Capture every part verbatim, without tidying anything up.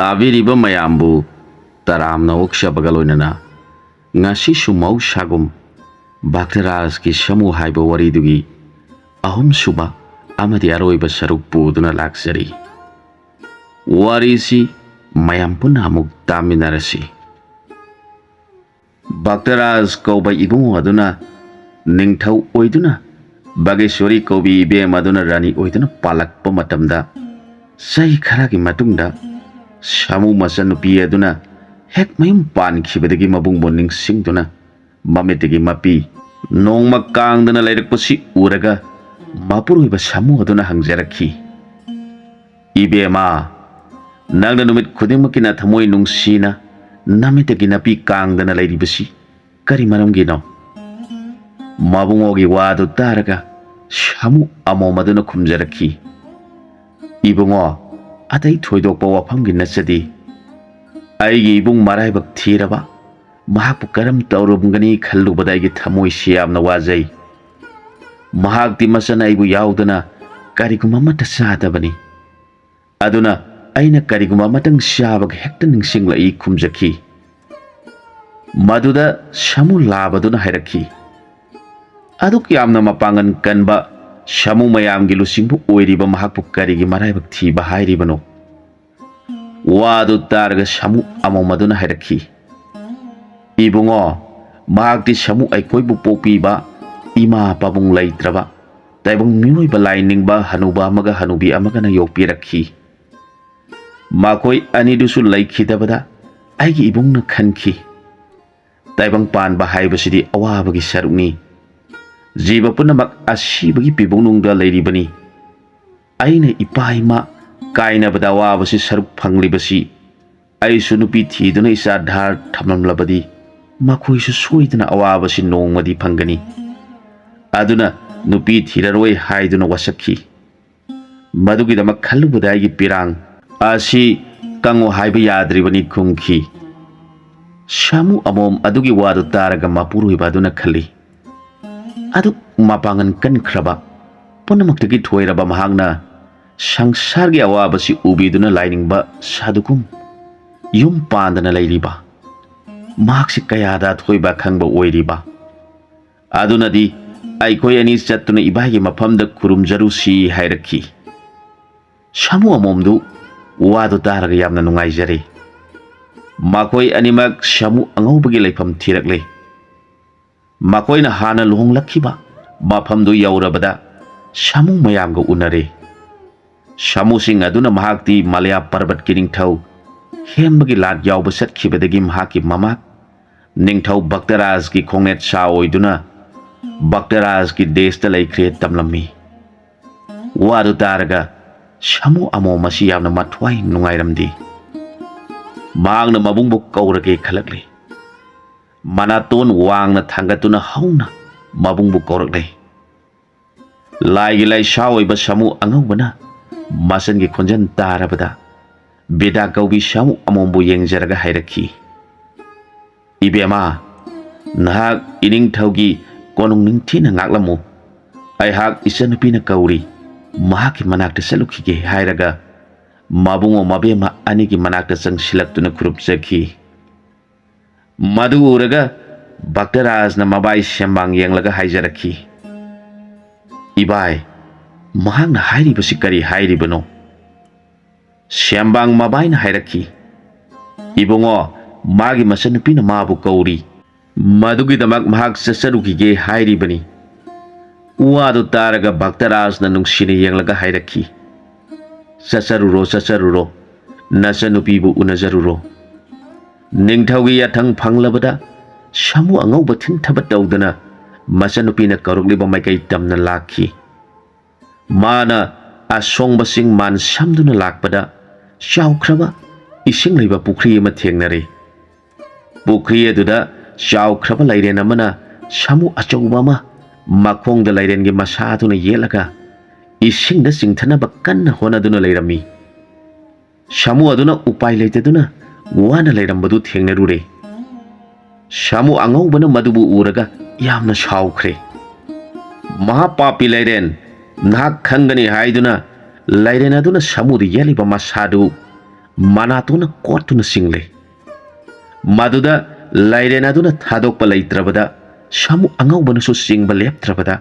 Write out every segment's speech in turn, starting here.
ꯇꯥꯕꯤꯔꯤꯕ ꯃꯌꯥꯝꯕꯨ ꯇꯔꯥꯝꯅ ꯑꯣꯛꯆꯕꯒ ꯂꯣꯏꯅꯅ ꯉꯁꯤꯁꯨ ꯃꯍꯧꯁꯥꯒꯨꯝ ꯚꯛꯇꯔꯥꯖꯀꯤ ꯁꯥꯃꯨ ꯍꯥꯏꯕ ꯋꯥꯔꯤꯗꯨꯒꯤ ꯑꯍꯨꯝꯁꯨꯕ ꯑꯃꯗꯤ ꯑꯔꯣꯏꯕ ꯁꯔꯨꯛ ꯄꯨꯗꯨꯅ ꯂꯥꯛꯆꯔꯤ꯫ ꯋꯥꯔꯤꯁꯤ ꯃꯌꯥꯝ ꯄꯨꯟꯅ ꯑꯃꯨꯛ ꯇꯥꯃꯤꯟꯅꯔꯁꯤ꯫ ꯚꯛꯇꯔꯥꯖ ꯀꯧꯕ ꯏꯕꯨꯡꯉꯣ ꯑꯗꯨꯅ ꯅꯤꯡꯊꯧ ꯑꯣꯏꯗꯨꯅ ꯕꯥꯒꯦꯁꯣꯔꯤ ꯀꯧꯕꯤ ꯏꯕꯦꯝ ꯑꯗꯨꯅ ꯔꯥꯅꯤ ꯑꯣꯏꯗꯨꯅ ꯄꯥꯜꯂꯛꯄ ꯃꯇꯝꯗ, ꯆꯍꯤ ꯈꯔꯒꯤ ꯃꯇꯨꯡꯗ ꯁꯥꯃꯨ ꯃꯆꯟꯅꯨꯄꯤ ꯑꯗꯨꯅ ꯍꯦꯛ ꯃꯌꯨꯝ ꯄꯥꯟꯈꯤꯕꯗꯒꯤ ꯃꯕꯨꯡꯕꯨ ꯅꯤꯡꯁꯤꯡꯗꯨꯅ ꯃꯃꯤꯠꯇꯒꯤ ꯃꯄꯤ ꯅꯣꯡꯃ ꯀꯥꯡꯗꯅ ꯂꯩꯔꯛꯄꯁꯤ ꯎꯔꯒ ꯃꯄꯨꯔꯣꯏꯕ ꯁꯥꯃꯨ ꯑꯗꯨꯅ ꯍꯪꯖꯔꯛꯈꯤ, "ꯏꯕꯦꯝꯃ, ꯅꯪꯅ ꯅꯨꯃꯤꯠ ꯈꯨꯗꯤꯡꯃꯛꯀꯤ ꯅꯊꯃꯣꯏ ꯅꯨꯡꯁꯤꯅ ꯅꯃꯤꯠꯇꯒꯤ ꯅꯥꯄꯤ ꯀꯥꯡꯗꯅ ꯂꯩꯔꯤꯕꯁꯤ ꯀꯔꯤ ꯃꯔꯝꯒꯤꯅꯣ?" ꯃꯕꯨꯡꯉꯣꯒꯤ ꯋꯥꯗꯨ ꯇꯥꯔꯒ ꯁꯥꯃꯨ ꯑꯃꯣꯝ ꯑꯗꯨꯅ ꯈꯨꯝꯖꯔꯛꯈꯤ, "ꯏꯕꯨꯡꯉꯣ, ꯑꯇꯩ ꯊꯣꯏꯗꯣꯛꯄ ꯋꯥꯐꯝꯒꯤ ꯅꯠꯆꯗꯦ꯫ ꯑꯩꯒꯤ ꯏꯕꯨꯡ ꯃꯔꯥꯏꯕꯛ ꯊꯤꯔꯕ, ꯃꯍꯥꯛꯄꯨ ꯀꯔꯝ ꯇꯧꯔꯝꯒꯅꯤ ꯈꯜꯂꯨꯕꯗ ꯑꯩꯒꯤ ꯊꯃꯣꯏꯁꯤ ꯌꯥꯝꯅ ꯋꯥꯖꯩ꯫ ꯃꯍꯥꯛꯇꯤ ꯃꯆꯟ ꯑꯩꯕꯨ ꯌꯥꯎꯗꯅ ꯀꯔꯤꯒꯨꯝꯕ ꯑꯃꯠꯇ ꯆꯥꯗꯕꯅꯤ꯫ ꯑꯗꯨꯅ ꯑꯩꯅ ꯀꯔꯤꯒꯨꯝꯕ ꯑꯃꯇꯪ ꯆꯥꯕꯒ ꯍꯦꯛꯇ ꯅꯤꯡꯁꯤꯡꯂꯛꯏ" ꯈꯨꯝꯖꯈꯤ꯫ ꯃꯗꯨꯗ ꯁꯥꯃꯨ ꯂꯥꯕꯗꯨꯅ ꯍꯥꯏꯔꯛꯈꯤ, "ꯑꯗꯨꯛ ꯌꯥꯝꯅ ꯃꯄꯥꯡꯒꯜ ꯀꯟꯕ ꯁꯥꯃꯨ ꯃꯌꯥꯝꯒꯤ ꯂꯨꯆꯤꯡꯕ ꯑꯣꯏꯔꯤꯕ ꯃꯍꯥꯛꯄꯨ ꯀꯔꯤꯒꯤ ꯃꯔꯥꯏꯕꯛ ꯊꯤꯕ ꯍꯥꯏꯔꯤꯕꯅꯣ?" ꯋꯥꯗꯨ ꯇꯥꯔꯒ ꯁꯥꯃꯨ ꯑꯃꯣꯝ ꯑꯗꯨꯅ ꯍꯥꯏꯔꯛꯈꯤ, "ꯏꯕꯨꯡꯉꯣ, ꯃꯍꯥꯛꯇꯤ ꯁꯥꯃꯨ ꯑꯩꯈꯣꯏꯕꯨ ꯄꯣꯛꯄꯤꯕ ꯏꯃꯥ ꯄꯥꯕꯨꯡ ꯂꯩꯇ꯭ꯔꯕ ꯇꯥꯏꯕꯪ ꯃꯤꯑꯣꯏꯕ ꯂꯥꯏꯅꯤꯡꯕ ꯍꯅꯨꯕ ꯑꯃꯒ ꯍꯅꯨꯕꯤ ꯑꯃꯒꯅ ꯌꯣꯛꯄꯤꯔꯛꯈꯤ꯫ ꯃꯈꯣꯏ ꯑꯅꯤꯗꯨꯁꯨ ꯂꯩꯈꯤꯗꯕꯗ ꯑꯩꯒꯤ ꯏꯕꯨꯡꯅ ꯈꯟꯈꯤ, ꯇꯥꯏꯕꯪ ꯄꯥꯟꯕ ꯍꯥꯏꯕꯁꯤꯗꯤ ꯑꯋꯥꯕꯒꯤ ꯁꯔꯨꯛꯅꯤ꯫ ꯖꯤꯕ ꯄꯨꯝꯅꯃꯛ ꯑꯁꯤꯕꯒꯤ ꯄꯤꯕꯨꯡꯅꯨꯡꯗ ꯂꯩꯔꯤꯕꯅꯤ꯫ ꯑꯩꯅ ꯏꯄꯥ ꯏꯃꯥ ꯀꯥꯏꯅꯕꯗ ꯑꯋꯥꯕꯁꯤ ꯁꯔꯨꯛ ꯐꯪꯂꯤꯕꯁꯤ, ꯑꯩꯁꯨ ꯅꯨꯄꯤ ꯊꯤꯗꯨꯅ ꯏꯆꯥ ꯙꯥꯔ ꯊꯝꯂꯝꯂꯕꯗꯤ ꯃꯈꯣꯏꯁꯨ ꯁꯣꯏꯗꯅ ꯑꯋꯥꯕꯁꯤ ꯅꯣꯡꯃꯗꯤ ꯐꯪꯒꯅꯤ꯫ ꯑꯗꯨꯅ ꯅꯨꯄꯤ ꯊꯤꯔꯔꯣꯏ" ꯍꯥꯏꯗꯨꯅ ꯋꯥꯁꯛꯈꯤ꯫ ꯃꯗꯨꯒꯤꯗꯃꯛ ꯈꯜꯂꯨꯕꯗ ꯑꯩꯒꯤ ꯄꯤꯔꯥꯡ ꯑꯁꯤ ꯀꯪꯉꯨ ꯍꯥꯏꯕ ꯌꯥꯗ꯭ꯔꯤꯕꯅꯤ ꯈꯨꯝꯈꯤ꯫ ꯁꯥꯃꯨ ꯑꯃꯣꯝ ꯑꯗꯨꯒꯤ ꯋꯥꯗꯨ ꯇꯥꯔꯒ ꯃꯄꯨꯔꯣꯏꯕ ꯑꯗꯨꯅ ꯈꯜꯂꯤ, "ꯑꯗꯨꯛ ꯃꯄꯥꯡꯒꯜ ꯀꯟꯈ꯭ꯔꯕ, ꯄꯨꯝꯅꯃꯛꯇꯒꯤ ꯊꯣꯏꯔꯕ ꯃꯍꯥꯛꯅ ꯁꯪꯁꯥꯔꯒꯤ ꯑꯋꯥꯕꯁꯤ ꯎꯕꯤꯗꯨꯅ ꯂꯥꯏꯅꯤꯡꯕ ꯁꯥꯗꯨꯒꯨꯝ ꯌꯨꯝ ꯄꯥꯟꯗꯅ ꯂꯩꯔꯤꯕ ꯃꯍꯥꯛꯁꯤ ꯀꯌꯥꯗ ꯑꯊꯣꯏꯕ ꯈꯪꯕ ꯑꯣꯏꯔꯤꯕ꯫ ꯑꯗꯨꯅꯗꯤ ꯑꯩꯈꯣꯏ ꯑꯅꯤ ꯆꯠꯇꯨꯅ ꯏꯕꯥꯏꯒꯤ ꯃꯐꯝꯗ ꯈꯨꯔꯨꯝꯖꯔꯨꯁꯤ ꯍꯥꯏꯔꯛꯈꯤ꯫ ꯁꯥꯃꯨ ꯑꯃꯣꯝꯗꯨ ꯋꯥꯗꯨ ꯇꯥꯔꯒ ꯌꯥꯝꯅ ꯅꯨꯡꯉꯥꯏꯖꯔꯦ꯫ ꯃꯈꯣꯏ ꯑꯅꯤꯃꯛ ꯁꯥꯃꯨ ꯑꯉꯧꯕꯒꯤ ꯂꯩꯐꯝ ꯊꯤꯔꯛꯂꯦ꯫ ꯃꯈꯣꯏꯅ ꯍꯥꯟꯅ ꯂꯨꯍꯣꯡꯂꯛꯈꯤꯕ ꯃꯐꯝꯗꯨ ꯌꯧꯔꯕꯗ ꯁꯥꯃꯨ ꯃꯌꯥꯝꯒ ꯎꯅꯔꯦ꯫ ꯁꯥꯃꯨꯁꯤꯡ ꯑꯗꯨꯅ ꯃꯍꯥꯛꯇꯤ ꯃꯂꯌꯥ ꯄꯔꯕꯠꯀꯤ ꯅꯤꯡꯊꯧ ꯍꯦꯝꯕꯒꯤ ꯂꯥꯠ ꯌꯥꯎꯕ ꯆꯠꯈꯤꯕꯗꯒꯤ ꯃꯍꯥꯛꯀꯤ ꯃꯃꯥ ꯅꯤꯡꯊꯧ ꯚꯛꯇꯔꯥꯖꯒꯤ ꯈꯣꯡꯅꯦꯠ ꯁꯥ ꯑꯣꯏꯗꯨꯅ ꯚꯛꯇꯔꯥꯖꯒꯤ ꯗꯦꯁꯇ ꯂꯩꯈ꯭ꯔꯦ ꯇꯝꯂꯝꯃꯤ꯫ ꯋꯥꯗꯨ ꯇꯥꯔꯒ ꯁꯥꯃꯨ ꯑꯃꯣꯝ ꯑꯁꯤ ꯌꯥꯝꯅ ꯃꯊ꯭ꯋꯥꯏ ꯅꯨꯡꯉꯥꯏꯔꯝꯗꯦ꯫ ꯃꯍꯥꯛꯅ ꯃꯕꯨꯡꯕꯨ ꯀꯧꯔꯒꯦ ꯈꯜꯂꯛꯂꯦ꯫ ꯃꯅꯥꯇꯣꯟ ꯋꯥꯡꯅ ꯊꯥꯡꯒꯠꯇꯨꯅ ꯍꯧꯅ ꯃꯕꯨꯡꯕꯨ ꯀꯧꯔꯛꯂꯦ꯫ ꯂꯥꯏꯒꯤ ꯂꯥꯏꯁꯥ ꯑꯣꯏꯕ ꯁꯥꯃꯨ ꯑꯉꯧꯕꯅ ꯃꯆꯟꯒꯤ ꯈꯣꯟꯖꯦꯜ ꯇꯥꯔꯕꯗ ꯕꯤꯗꯥ ꯀꯧꯕꯤ ꯁꯥꯃꯨ ꯑꯃꯣꯝꯕꯨ ꯌꯦꯡꯖꯔꯒ ꯍꯥꯏꯔꯛꯈꯤ, "ꯏꯕꯦꯝꯃ, ꯅꯍꯥꯛ ꯏꯅꯤꯡꯊꯧꯒꯤ ꯀꯣꯅꯨꯡ ꯅꯤꯡꯊꯤꯅ ꯉꯥꯛꯂꯝꯃꯨ꯫ ꯑꯩꯍꯥꯛ ꯏꯆꯟꯅꯨꯄꯤꯅ ꯀꯧꯔꯤ, ꯃꯍꯥꯛꯀꯤ ꯃꯅꯥꯛꯇ ꯆꯠꯂꯨꯈꯤꯒꯦ" ꯍꯥꯏꯔꯒ ꯃꯕꯨꯡꯉꯣ ꯃꯕꯦꯝꯃ ꯑꯅꯤꯒꯤ ꯃꯅꯥꯛꯇ ꯆꯪꯁꯤꯜꯂꯛꯇꯨꯅ ꯈꯨꯔꯨꯝꯖꯈꯤ꯫ ꯃꯗꯨ ꯎꯔꯒ ꯚꯛꯇꯔꯥꯖꯅ ꯃꯕꯥꯏ ꯁꯦꯝꯕꯥꯡ ꯌꯦꯡꯂꯒ ꯍꯥꯏꯖꯔꯛꯈꯤ, "ꯏꯕꯥꯏ, ꯃꯍꯥꯛꯅ ꯍꯥꯏꯔꯤꯕꯁꯤ ꯀꯔꯤ ꯍꯥꯏꯔꯤꯕꯅꯣ?" ꯁꯦꯝꯕꯥꯡ ꯃꯕꯥꯏꯅ ꯍꯥꯏꯔꯛꯈꯤ, "ꯏꯕꯨꯡꯉꯣ, ꯃꯥꯒꯤ ꯃꯆꯟꯅꯨꯄꯤꯅ ꯃꯥꯕꯨ ꯀꯧꯔꯤ꯫ ꯃꯗꯨꯒꯤꯗꯃꯛ ꯃꯍꯥꯛ ꯆꯠꯆꯔꯨꯈꯤꯒꯦ ꯍꯥꯏꯔꯤꯕꯅꯤ"꯫ ꯋꯥꯗꯨ ꯇꯥꯔꯒ ꯚꯛꯇꯔꯥꯖꯅ ꯅꯨꯡꯁꯤꯅ ꯌꯦꯡꯂꯒ ꯍꯥꯏꯔꯛꯈꯤ, "ꯆꯠꯆꯔꯨꯔꯣ, ꯆꯠꯆꯔꯨꯔꯣ, ꯅꯆꯟꯅꯨꯄꯤꯕꯨ ꯎꯅꯖꯔꯨꯔꯣ"꯫ ꯅꯤꯡꯊꯧꯒꯤ ꯌꯥꯊꯪ ꯐꯪꯂꯕꯗ ꯁꯥꯃꯨ ꯑꯉꯧꯕ ꯊꯤꯡꯊꯕ ꯇꯧꯗꯅ ꯃꯆꯟꯅꯨꯄꯤꯅ ꯀꯧꯔꯛꯂꯤꯕ ꯃꯥꯏꯀꯩ ꯇꯝꯅ ꯂꯥꯛꯈꯤ꯫ ꯃꯥꯅ ꯑꯁꯣꯡꯕꯁꯤꯡ ꯃꯥꯟ ꯁꯝꯗꯨꯅ ꯂꯥꯛꯄꯗ ꯆꯥꯎꯈ꯭ꯔꯕ ꯏꯁꯤꯡ ꯂꯩꯕ ꯄꯨꯈ꯭ꯔꯤ ꯑꯃ ꯊꯦꯡꯅꯔꯦ꯫ ꯄꯨꯈ꯭ꯔꯤ ꯑꯗꯨꯗ ꯆꯥꯎꯈ꯭ꯔꯕ ꯂꯥꯏꯔꯦꯟ ꯑꯃꯅ ꯁꯥꯃꯨ ꯑꯆꯧꯕ ꯑꯃ ꯃꯈꯣꯡꯗ ꯂꯥꯏꯔꯦꯟꯒꯤ ꯃꯁꯥ ꯑꯗꯨꯅ ꯌꯦꯠꯂꯒ ꯏꯁꯤꯡꯗ ꯆꯤꯡꯊꯅꯕ ꯀꯟꯅ ꯍꯣꯠꯅꯗꯨꯅ ꯂꯩꯔꯝꯃꯤ꯫ ꯁꯥꯃꯨ ꯑꯗꯨꯅ ꯎꯄꯥꯏ ꯂꯩꯇꯗꯨꯅ ꯋꯥꯅ ꯂꯩꯔꯝꯕꯗꯨ ꯊꯦꯡꯅꯔꯨꯔꯦ꯫ ꯁꯥꯃꯨ ꯑꯉꯧꯕꯅ ꯃꯗꯨꯕꯨ ꯎꯔꯒ ꯌꯥꯝꯅ ꯁꯥꯎꯈ꯭ꯔꯦ꯫ "ꯃꯍꯥ ꯄꯥꯄꯤ ꯂꯥꯏꯔꯦꯟ, ꯅꯍꯥꯛ ꯈꯪꯒꯅꯤ ꯍꯥꯏꯗꯨꯅ ꯂꯥꯏꯔꯦꯟ ꯑꯗꯨꯅ ꯁꯥꯃꯨꯗ ꯌꯦꯠꯂꯤꯕ ꯃꯁꯥꯗꯨ ꯃꯅꯥꯇꯣꯟꯅ ꯀꯣꯠꯇꯨꯅ ꯆꯤꯡꯂꯦ꯫ ꯃꯗꯨꯗ ꯂꯥꯏꯔꯦꯟ ꯑꯗꯨꯅ ꯊꯥꯗꯣꯛꯄ ꯂꯩꯇ꯭ꯔꯕꯗ ꯁꯥꯃꯨ ꯑꯉꯧꯕꯅꯁꯨ ꯆꯤꯡꯕ ꯂꯦꯞꯇ꯭ꯔꯕꯗ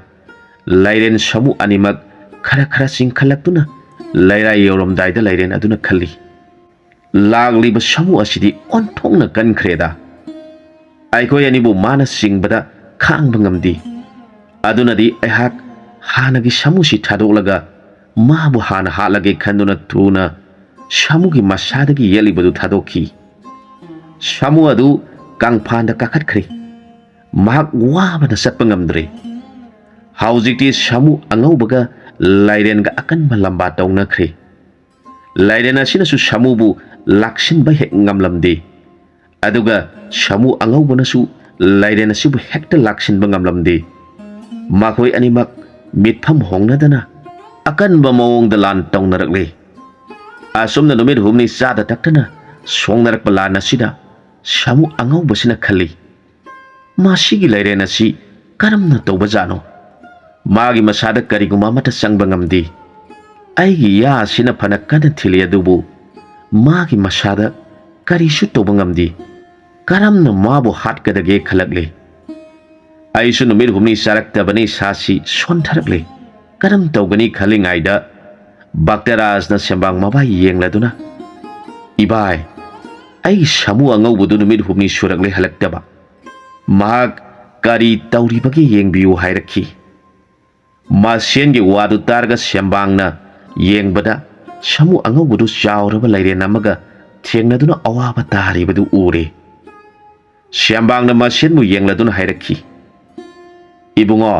ꯂꯥꯏꯔꯦꯟ ꯁꯥꯃꯨ ꯑꯅꯤꯃꯛ ꯈꯔ ꯈꯔ ꯆꯤꯡꯈꯠꯂꯛꯇꯨꯅ ꯂꯩꯔꯥꯏ ꯌꯧꯔꯝꯗꯥꯏꯗ ꯂꯥꯏꯔꯦꯟ ꯑꯗꯨꯅ ꯈꯜꯂꯤ, "ꯂꯥꯛꯂꯤꯕ ꯁꯥꯃꯨ ꯑꯁꯤꯗꯤ ꯑꯣꯟꯊꯣꯛꯅ ꯀꯟꯈ꯭ꯔꯦꯗ꯫ ꯑꯩꯈꯣꯏ ꯑꯅꯤꯕꯨ ꯃꯥꯅ ꯆꯤꯡꯕꯗ ꯈꯥꯡꯕ ꯉꯝꯗꯦ꯫ ꯑꯗꯨꯅꯗꯤ ꯑꯩꯍꯥꯛ ꯍꯥꯟꯅꯒꯤ ꯁꯥꯃꯨꯁꯤ ꯊꯥꯗꯣꯛꯂꯒ ꯃꯥꯕꯨ ꯍꯥꯟꯅ ꯍꯥꯠꯂꯒꯦ" ꯈꯟꯗꯨꯅ ꯊꯨꯅ ꯁꯥꯃꯨꯒꯤ ꯃꯁꯥꯗꯒꯤ ꯌꯦꯠꯂꯤꯕꯗꯨ ꯊꯥꯗꯣꯛꯈꯤ꯫ ꯁꯥꯃꯨ ꯑꯗꯨ ꯀꯪꯐꯥꯟꯗ ꯀꯥꯈꯠꯈ꯭ꯔꯦ꯫ ꯃꯍꯥꯛ ꯋꯥꯕꯅ ꯆꯠꯄ ꯉꯝꯗ꯭ꯔꯦ꯫ ꯍꯧꯖꯤꯛꯇꯤ ꯁꯥꯃꯨ ꯑꯉꯧꯕꯒ ꯂꯥꯏꯔꯦꯟꯒ ꯑꯀꯟꯕ ꯂꯝꯕꯥ ꯇꯧꯅꯈ꯭ꯔꯦ꯫ ꯂꯥꯏꯔꯦꯟ ꯑꯁꯤꯅꯁꯨ ꯁꯥꯃꯨꯕꯨ ꯂꯥꯛꯁꯤꯟꯕ ꯍꯦꯛ ꯉꯝꯂꯝꯗꯦ꯫ ꯑꯗꯨꯒ ꯁꯥꯃꯨ ꯑꯉꯧꯕꯅꯁꯨ ꯂꯥꯏꯔꯦꯟ ꯑꯁꯤꯕꯨ ꯍꯦꯛꯇ ꯂꯥꯛꯁꯤꯟꯕ ꯉꯝꯂꯝꯗꯦ꯫ ꯃꯈꯣꯏ ꯑꯅꯤꯃꯛ ꯃꯤꯠꯐꯝ ꯍꯣꯡꯅꯗꯅ ꯑꯀꯟꯕ ꯃꯑꯣꯡꯗ ꯂꯥꯟ ꯇꯧꯅꯔꯛꯂꯦ꯫ ꯑꯁꯨꯝꯅ ꯅꯨꯃꯤꯠ ꯍꯨꯝꯅꯤ ꯆꯥꯗ ꯊꯛꯇꯅ ꯁꯣꯡꯅꯔꯛꯄ ꯂꯥꯟ ꯑꯁꯤꯗ ꯁꯥꯃꯨ ꯑꯉꯧꯕꯁꯤꯅ ꯈꯜꯂꯤ, "ꯃꯁꯤꯒꯤ ꯂꯥꯏꯔꯦꯟ ꯑꯁꯤ ꯀꯔꯝꯅ ꯇꯧꯕꯖꯥꯠꯅꯣ? ꯃꯥꯒꯤ ꯃꯁꯥꯗ ꯀꯔꯤꯒꯨꯝꯕ ꯑꯃꯠꯇ ꯆꯪꯕ ꯉꯝꯗꯦ꯫ ꯑꯩꯒꯤ ꯌꯥ ꯑꯁꯤꯅ ꯐꯅ ꯀꯟꯅ ꯊꯤꯜꯂꯤ, ꯑꯗꯨꯕꯨ ꯃꯥꯒꯤ ꯃꯁꯥꯗ ꯀꯔꯤꯁꯨ ꯇꯧꯕ ꯉꯝꯗꯦ꯫ ꯀꯔꯝꯅ ꯃꯥꯕꯨ ꯍꯥꯠꯀꯗꯒꯦ?" ꯈꯜꯂꯛꯂꯦ꯫ ꯑꯩꯁꯨ ꯅꯨꯃꯤꯠ ꯍꯨꯝꯅꯤ ꯆꯥꯔꯛꯇꯕꯅ ꯏꯁꯥꯁꯤ ꯁꯣꯟꯊꯔꯛꯂꯦ꯫ ꯀꯔꯝ ꯇꯧꯒꯅꯤ ꯈꯜꯂꯤꯉꯩꯗ ꯚꯛꯇꯔꯥꯖꯅ ꯁꯦꯝꯕꯥꯡ ꯃꯕꯥꯏ ꯌꯦꯡꯂꯗꯨꯅ, "ꯏꯕꯥꯏ, ꯑꯩꯒꯤ ꯁꯥꯃꯨ ꯑꯉꯧꯕꯗꯨ ꯅꯨꯃꯤꯠ ꯍꯨꯝꯅꯤ ꯁꯨꯔꯛꯂꯦ ꯍꯜꯂꯛꯇꯕ꯫ ꯃꯍꯥꯛ ꯀꯔꯤ ꯇꯧꯔꯤꯕꯒꯦ ꯌꯦꯡꯕꯤꯌꯨ" ꯍꯥꯏꯔꯛꯈꯤ꯫ ꯃꯁꯦꯟꯒꯤ ꯋꯥꯗꯨ ꯇꯥꯔꯒ ꯁꯦꯝꯕꯥꯡꯅ ꯌꯦꯡꯕꯗ ꯁꯥꯃꯨ ꯑꯉꯧꯕꯗꯨ ꯆꯥꯎꯔꯕ ꯂꯥꯏꯔꯦꯟ ꯑꯃꯒ ꯊꯦꯡꯅꯗꯨꯅ ꯑꯋꯥꯕ ꯇꯥꯔꯤꯕꯗꯨ ꯎꯔꯦ꯫ ꯁꯦꯝꯕꯥꯡꯅ ꯃꯁꯦꯟꯕꯨ ꯌꯦꯡꯂꯗꯨꯅ ꯍꯥꯏꯔꯛꯈꯤ, "ꯏꯕꯨꯡꯉꯣ,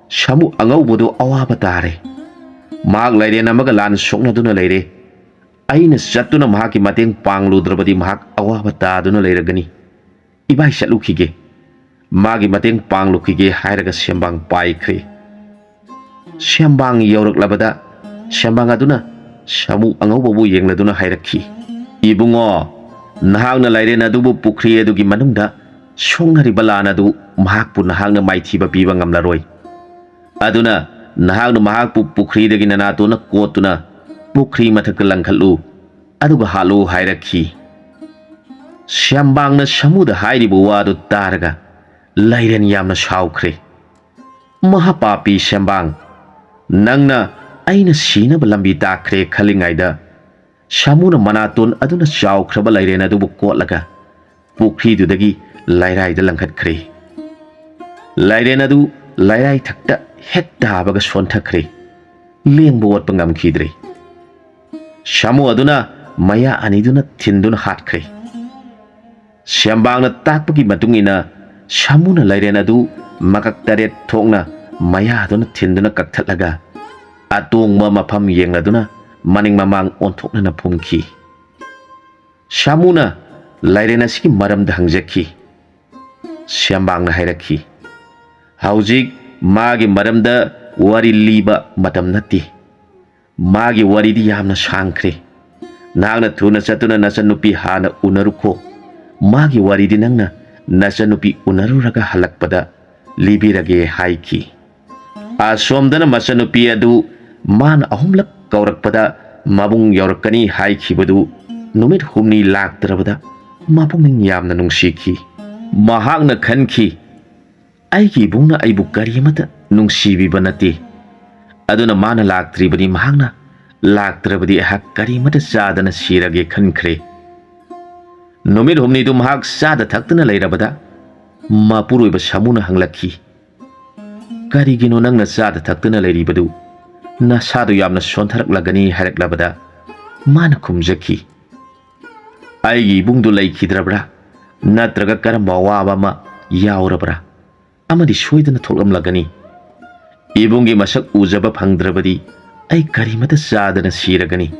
ꯁꯥꯃꯨ ꯑꯉꯧꯕꯗꯨ ꯑꯋꯥꯕ ꯇꯥꯔꯦ꯫ ꯃꯍꯥꯛ ꯂꯥꯏꯔꯦꯟ ꯑꯃꯒ ꯂꯥꯟ ꯁꯣꯛꯅꯗꯨꯅ ꯂꯩꯔꯦ꯫ ꯑꯩꯅ ꯆꯠꯇꯨꯅ ꯃꯍꯥꯛꯀꯤ ꯃꯇꯦꯡ ꯄꯥꯡꯂꯨꯗ꯭ꯔꯕꯗꯤ ꯃꯍꯥꯛ ꯑꯋꯥꯕ ꯇꯥꯗꯨꯅ ꯂꯩꯔꯒꯅꯤ꯫ ꯏꯕꯥꯏ ꯆꯠꯂꯨꯈꯤꯒꯦ, ꯃꯥꯒꯤ ꯃꯇꯦꯡ ꯄꯥꯡꯂꯨꯈꯤꯒꯦ" ꯍꯥꯏꯔꯒ ꯁꯦꯝꯕꯥꯡ ꯄꯥꯏꯈ꯭ꯔꯦ꯫ ꯁꯦꯝꯕꯥꯡ ꯌꯧꯔꯛꯂꯕꯗ ꯁꯦꯝꯕꯥꯡ ꯑꯗꯨꯅ ꯁꯥꯃꯨ ꯑꯉꯧꯕꯕꯨ ꯌꯦꯡꯂꯗꯨꯅ ꯍꯥꯏꯔꯛꯈꯤ, "ꯏꯕꯨꯡꯉꯣ, ꯅꯍꯥꯛꯅ ꯂꯥꯏꯔꯦꯟ ꯑꯗꯨꯕꯨ ꯄꯨꯈ꯭ꯔꯤ ꯑꯗꯨꯒꯤ ꯃꯅꯨꯡꯗ ꯁꯣꯛꯅꯔꯤꯕ ꯂꯥꯟ ꯑꯗꯨ ꯃꯍꯥꯛꯄꯨ ꯅꯍꯥꯛꯅ ꯃꯥꯏꯊꯤꯕ ꯄꯤꯕ ꯉꯝꯂꯔꯣꯏ꯫ ꯑꯗꯨꯅ ꯅꯍꯥꯛꯅ ꯃꯍꯥꯛꯄꯨ ꯄꯨꯈ꯭ꯔꯤꯗꯒꯤ ꯅꯅꯥꯇꯣꯟꯅ ꯀꯣꯠꯇꯨꯅ ꯄꯨꯈ꯭ꯔꯤ ꯃꯊꯛꯇ ꯂꯪꯈꯠꯂꯨ, ꯑꯗꯨꯒ ꯍꯥꯠꯂꯨ ꯍꯥꯏꯔꯛꯈꯤ꯫ ꯁ꯭ꯌꯥꯝꯕꯥꯡꯅ ꯁꯥꯃꯨꯗ ꯍꯥꯏꯔꯤꯕ ꯋꯥꯗꯨ ꯇꯥꯔꯒ ꯂꯥꯏꯔꯦꯟ ꯌꯥꯝꯅ ꯁꯥꯎꯈ꯭ꯔꯦ꯫ "ꯃꯍꯥꯄꯥꯄꯤ ꯁ꯭ꯌꯥꯝꯕꯥꯡ, ꯅꯪꯅ ꯑꯩꯅ ꯁꯤꯅꯕ ꯂꯝꯕꯤ ꯇꯥꯛꯈ꯭ꯔꯦ" ꯈꯜꯂꯤꯉꯩꯗ, ꯁꯥꯃꯨꯅ ꯃꯅꯥꯇꯣꯟ ꯑꯗꯨꯅ ꯆꯥꯎꯈ꯭ꯔꯕ ꯂꯥꯏꯔꯦꯟ ꯑꯗꯨꯕꯨ ꯀꯣꯠꯂꯒ ꯄꯨꯈ꯭ꯔꯤꯗꯨꯗꯒꯤ ꯂꯥꯏꯔꯥꯏꯗ ꯂꯪꯈꯠꯈ꯭ꯔꯦ꯫ ꯂꯥꯏꯔꯦꯟ ꯑꯗꯨ ꯂꯥꯏꯔꯥꯏ ꯊꯛꯇ ꯍꯦꯛ ꯇꯥꯕꯒ ꯁꯣꯟꯊꯈ꯭ꯔꯦ꯫ ꯂꯦꯡꯕ ꯑꯣꯠꯄ ꯉꯝꯈꯤꯗ꯭ꯔꯦ꯫ ꯁꯥꯃꯨ ꯑꯗꯨꯅ ꯃꯌꯥ ꯑꯅꯤꯗꯨꯅ ꯊꯤꯟꯗꯨꯅ ꯍꯥꯠꯈ꯭ꯔꯦ꯫ ꯁ꯭ꯌꯥꯝꯕꯥꯡꯅ ꯇꯥꯛꯄꯒꯤ ꯃꯇꯨꯡ ꯏꯟꯅ, ꯁꯥꯃꯨꯅ ꯂꯥꯏꯔꯦꯟ ꯑꯗꯨ ꯃꯀꯛ ꯇꯔꯦꯠ ꯊꯣꯛꯅ ꯃꯌꯥꯗꯨꯅ ꯊꯤꯟꯗꯨꯅ ꯀꯛꯊꯠꯂꯒ, ꯑꯇꯣꯡꯕ ꯃꯐꯝ ꯌꯦꯡꯂꯗꯨꯅ ꯃꯅꯤꯡ ꯃꯃꯥꯡ ꯑꯣꯟꯊꯣꯛꯅꯅ ꯐꯨꯝꯈꯤ꯫ ꯁꯥꯃꯨꯅ ꯂꯥꯏꯔꯦꯟ ꯑꯁꯤꯒꯤ ꯃꯔꯝꯗ ꯍꯪꯖꯈꯤ꯫ ꯁ꯭ꯌꯥꯝꯕꯥꯡꯅ ꯍꯥꯏꯔꯛꯈꯤ, "ꯍꯧꯖꯤꯛ ꯃꯥꯒꯤ ꯃꯔꯝꯗ ꯋꯥꯔꯤ ꯂꯤꯕ ꯃꯇꯝ ꯅꯠꯇꯦ꯫ ꯃꯥꯒꯤ ꯋꯥꯔꯤꯗꯤ ꯌꯥꯝꯅ ꯁꯥꯡꯈ꯭ꯔꯦ꯫ ꯅꯍꯥꯛꯅ ꯊꯨꯅ ꯆꯠꯇꯨꯅ ꯅꯆꯟꯅꯨꯄꯤ ꯍꯥꯟꯅ ꯎꯅꯔꯨꯀꯣ꯫ ꯃꯥꯒꯤ ꯋꯥꯔꯤꯗꯤ ꯅꯪꯅ ꯅꯆꯟꯅꯨꯄꯤ ꯎꯅꯔꯨꯔꯒ ꯍꯜꯂꯛꯄꯗ ꯂꯤꯕꯤꯔꯒꯦ" ꯍꯥꯏꯈꯤ꯫ ꯑꯁꯣꯝꯗꯅ ꯃꯆꯟꯅꯨꯄꯤ ꯑꯗꯨ ꯃꯥꯅ ꯑꯍꯨꯝꯂꯛ ꯀꯧꯔꯛꯄꯗ ꯃꯕꯨꯡ ꯌꯧꯔꯛꯀꯅꯤ ꯍꯥꯏꯈꯤꯕꯗꯨ ꯅꯨꯃꯤꯠ ꯍꯨꯝꯅꯤ ꯂꯥꯛꯇ꯭ꯔꯕꯗ ꯃꯄꯨꯛꯅꯤꯡ ꯌꯥꯝꯅ ꯅꯨꯡꯁꯤꯈꯤ꯫ ꯃꯍꯥꯛꯅ ꯈꯟꯈꯤ, "ꯑꯩꯒꯤ ꯏꯕꯨꯡꯅ ꯑꯩꯕꯨ ꯀꯔꯤ ꯑꯃꯠꯇ ꯅꯨꯡꯁꯤꯕꯤꯕ ꯅꯠꯇꯦ꯫ ꯑꯗꯨꯅ ꯃꯥꯅ ꯂꯥꯛꯇ꯭ꯔꯤꯕꯅꯤ, ꯃꯍꯥꯛꯅ ꯂꯥꯛꯇ꯭ꯔꯕꯗꯤ ꯑꯩꯍꯥꯛ ꯀꯔꯤ ꯑꯃꯠꯇ ꯆꯥꯗꯅ ꯁꯤꯔꯒꯦ" ꯈꯟꯈ꯭ꯔꯦ꯫ ꯅꯨꯃꯤꯠ ꯍꯨꯝꯅꯤꯗꯨ ꯃꯍꯥꯛ ꯆꯥꯗ ꯊꯛꯇꯅ ꯂꯩꯔꯕꯗ, ꯃꯄꯨꯔꯣꯏꯕ ꯁꯥꯃꯨꯅ ꯍꯪꯂꯛꯈꯤ, "ꯀꯔꯤꯒꯤꯅꯣ ꯅꯪꯅ ꯆꯥꯗ ꯊꯛꯇꯅ ꯂꯩꯔꯤꯕꯗꯨ? ꯅꯁꯥꯗꯨ ꯌꯥꯝꯅ ꯁꯣꯟꯊꯔꯛꯂꯒꯅꯤ" ꯍꯥꯏꯔꯛꯂꯕꯗ, ꯃꯥꯅ ꯈꯨꯝꯖꯈꯤ, "ꯑꯩꯒꯤ ꯏꯕꯨꯡꯗꯨ ꯂꯩꯈꯤꯗ꯭ꯔꯕ꯭ꯔꯥ? ꯅꯠꯇ꯭ꯔꯒ ꯀꯔꯝꯕ ꯑꯋꯥꯕ ꯑꯃ ꯌꯥꯎꯔꯕ꯭ꯔꯥ? ꯑꯃꯗꯤ ꯁꯣꯏꯗꯅ ꯊꯣꯛꯂꯝꯂꯒꯅꯤ꯫ ꯏꯕꯨꯡꯒꯤ ꯃꯁꯛ ꯎꯖꯕ ꯐꯪꯗ꯭ꯔꯕꯗꯤ ꯑꯩ ꯀꯔꯤꯃꯇ ꯆꯥꯗꯅ ꯁꯤꯔꯒꯅꯤ"꯫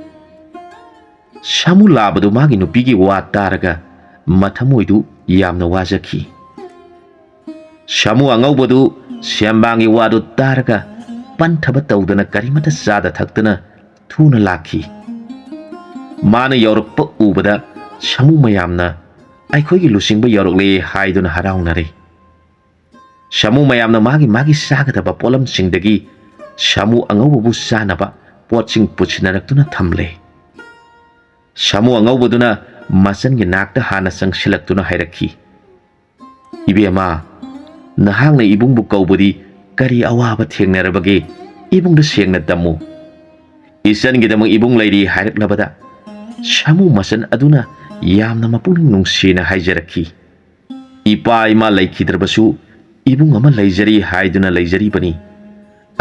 ꯁꯥꯃꯨ ꯂꯥꯕꯗꯨ ꯃꯥꯒꯤ ꯅꯨꯄꯤꯒꯤ ꯋꯥ ꯇꯥꯔꯒ ꯃꯊꯃꯣꯏꯗꯨ ꯌꯥꯝꯅ ꯋꯥꯖꯈꯤ꯫ ꯁꯥꯃꯨ ꯑꯉꯧꯕꯗꯨ ꯁꯦꯝꯕꯥꯡꯒꯤ ꯋꯥꯗꯨ ꯇꯥꯔꯒ ꯄꯟꯊꯕ ꯇꯧꯗꯅ ꯀꯔꯤꯃꯇ ꯆꯥꯗ ꯊꯛꯇꯅ ꯊꯨꯅ ꯂꯥꯛꯈꯤ꯫ ꯃꯥꯅ ꯌꯧꯔꯛꯄ ꯎꯕꯗ ꯁꯥꯃꯨ ꯃꯌꯥꯝꯅ "ꯑꯩꯈꯣꯏꯒꯤ ꯂꯨꯆꯤꯡꯕ ꯌꯧꯔꯛꯂꯦ" ꯍꯥꯏꯗꯨꯅ ꯍꯔꯥꯎꯅꯔꯦ꯫ ꯁꯥꯃꯨ ꯃꯌꯥꯝꯅ ꯃꯥꯒꯤ ꯃꯥꯒꯤ ꯆꯥꯒꯗꯕ ꯄꯣꯠꯂꯝꯁꯤꯡꯗꯒꯤ ꯁꯥꯃꯨ ꯑꯉꯧꯕꯕꯨ ꯆꯥꯅꯕ ꯄꯣꯠꯁꯤꯡ ꯄꯨꯁꯤꯟꯅꯔꯛꯇꯨꯅ ꯊꯝꯂꯦ꯫ ꯁꯥꯃꯨ ꯑꯉꯧꯕꯗꯨꯅ ꯃꯆꯟꯒꯤ ꯅꯥꯛꯇ ꯍꯥꯟꯅ ꯆꯪꯁꯤꯜꯂꯛꯇꯨꯅ ꯍꯥꯏꯔꯛꯈꯤ, "ꯏꯕꯦꯝꯃ, ꯅꯍꯥꯛꯅ ꯏꯕꯨꯡꯕꯨ ꯀꯧꯕꯗꯤ ꯀꯔꯤ ꯑꯋꯥꯕ ꯊꯦꯡꯅꯔꯕꯒꯦ? ꯏꯕꯨꯡꯗ ꯁꯦꯡꯅ ꯇꯝꯃꯨ꯫ ꯏꯆꯟꯒꯤꯗꯃꯛ ꯏꯕꯨꯡ ꯂꯩꯔꯤ" ꯍꯥꯏꯔꯛꯂꯕꯗ ꯁꯥꯃꯨ ꯃꯆꯟ ꯑꯗꯨꯅ ꯌꯥꯝꯅ ꯃꯄꯨꯛꯅꯤꯡ ꯅꯨꯡꯁꯤꯅ ꯍꯥꯏꯖꯔꯛꯈꯤ, "ꯏꯄꯥ ꯏꯃꯥ ꯂꯩꯈꯤꯗ꯭ꯔꯕꯁꯨ ꯏꯕꯨꯡ ꯑꯃ ꯂꯩꯖꯔꯤ ꯍꯥꯏꯗꯨꯅ ꯂꯩꯖꯔꯤꯕꯅꯤ꯫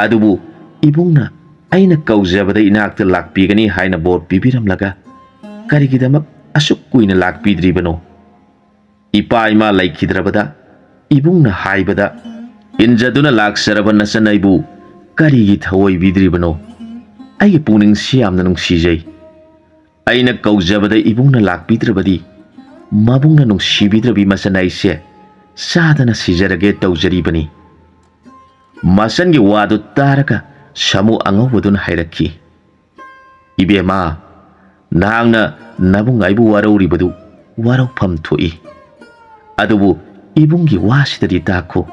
ꯑꯗꯨꯕꯨ ꯏꯕꯨꯡꯅ ꯑꯩꯅ ꯀꯧꯖꯕꯗ ꯏꯅꯥꯛꯇ ꯂꯥꯛꯄꯤꯒꯅꯤ ꯍꯥꯏꯅ ꯕꯣꯔ ꯄꯤꯕꯤꯔꯝꯂꯒ ꯀꯔꯤꯒꯤꯗꯃꯛ ꯑꯁꯨꯛ ꯀꯨꯏꯅ ꯂꯥꯛꯄꯤꯗ꯭ꯔꯤꯕꯅꯣ? ꯏꯄꯥ ꯏꯃꯥ ꯂꯩꯈꯤꯗ꯭ꯔꯕꯗ ꯏꯕꯨꯡꯅ ꯍꯥꯏꯕꯗ ꯏꯟꯖꯗꯨꯅ ꯂꯥꯛꯆꯔꯕ ꯅꯆꯟ ꯑꯩꯕꯨ ꯀꯔꯤꯒꯤ ꯊꯑꯣꯏꯕꯤꯗ꯭ꯔꯤꯕꯅꯣ? ꯑꯩꯒꯤ ꯄꯨꯛꯅꯤꯡꯁꯤ ꯌꯥꯝꯅ ꯅꯨꯡꯁꯤꯖꯩ꯫ ꯑꯩꯅ ꯀꯧꯖꯕꯗ ꯏꯕꯨꯡꯅ ꯂꯥꯛꯄꯤꯗ꯭ꯔꯕꯗꯤ ꯃꯕꯨꯡꯅ ꯅꯨꯡꯁꯤꯕꯤꯗ꯭ꯔꯕꯤ ꯃꯆꯟ ꯑꯩꯁꯦ ꯆꯥꯗꯅ ꯁꯤꯖꯔꯒꯦ ꯇꯧꯖꯔꯤꯕꯅꯤ"꯫ ꯃꯆꯟꯒꯤ ꯋꯥꯗꯨ ꯇꯥꯔꯒ ꯁꯥꯃꯨ ꯑꯉꯧꯕꯗꯨꯅ ꯍꯥꯏꯔꯛꯈꯤ, "ꯏꯕꯦꯝꯃ, ꯅꯍꯥꯛꯅ ꯅꯕꯨꯡ ꯑꯩꯕꯨ ꯋꯥꯔꯧꯔꯤꯕꯗꯨ ꯋꯥꯔꯧꯐꯝ ꯊꯣꯛꯏ꯫ ꯑꯗꯨꯕꯨ ꯏꯕꯨꯡꯒꯤ ꯋꯥꯁꯤꯗꯗꯤ ꯇꯥꯈꯣ꯫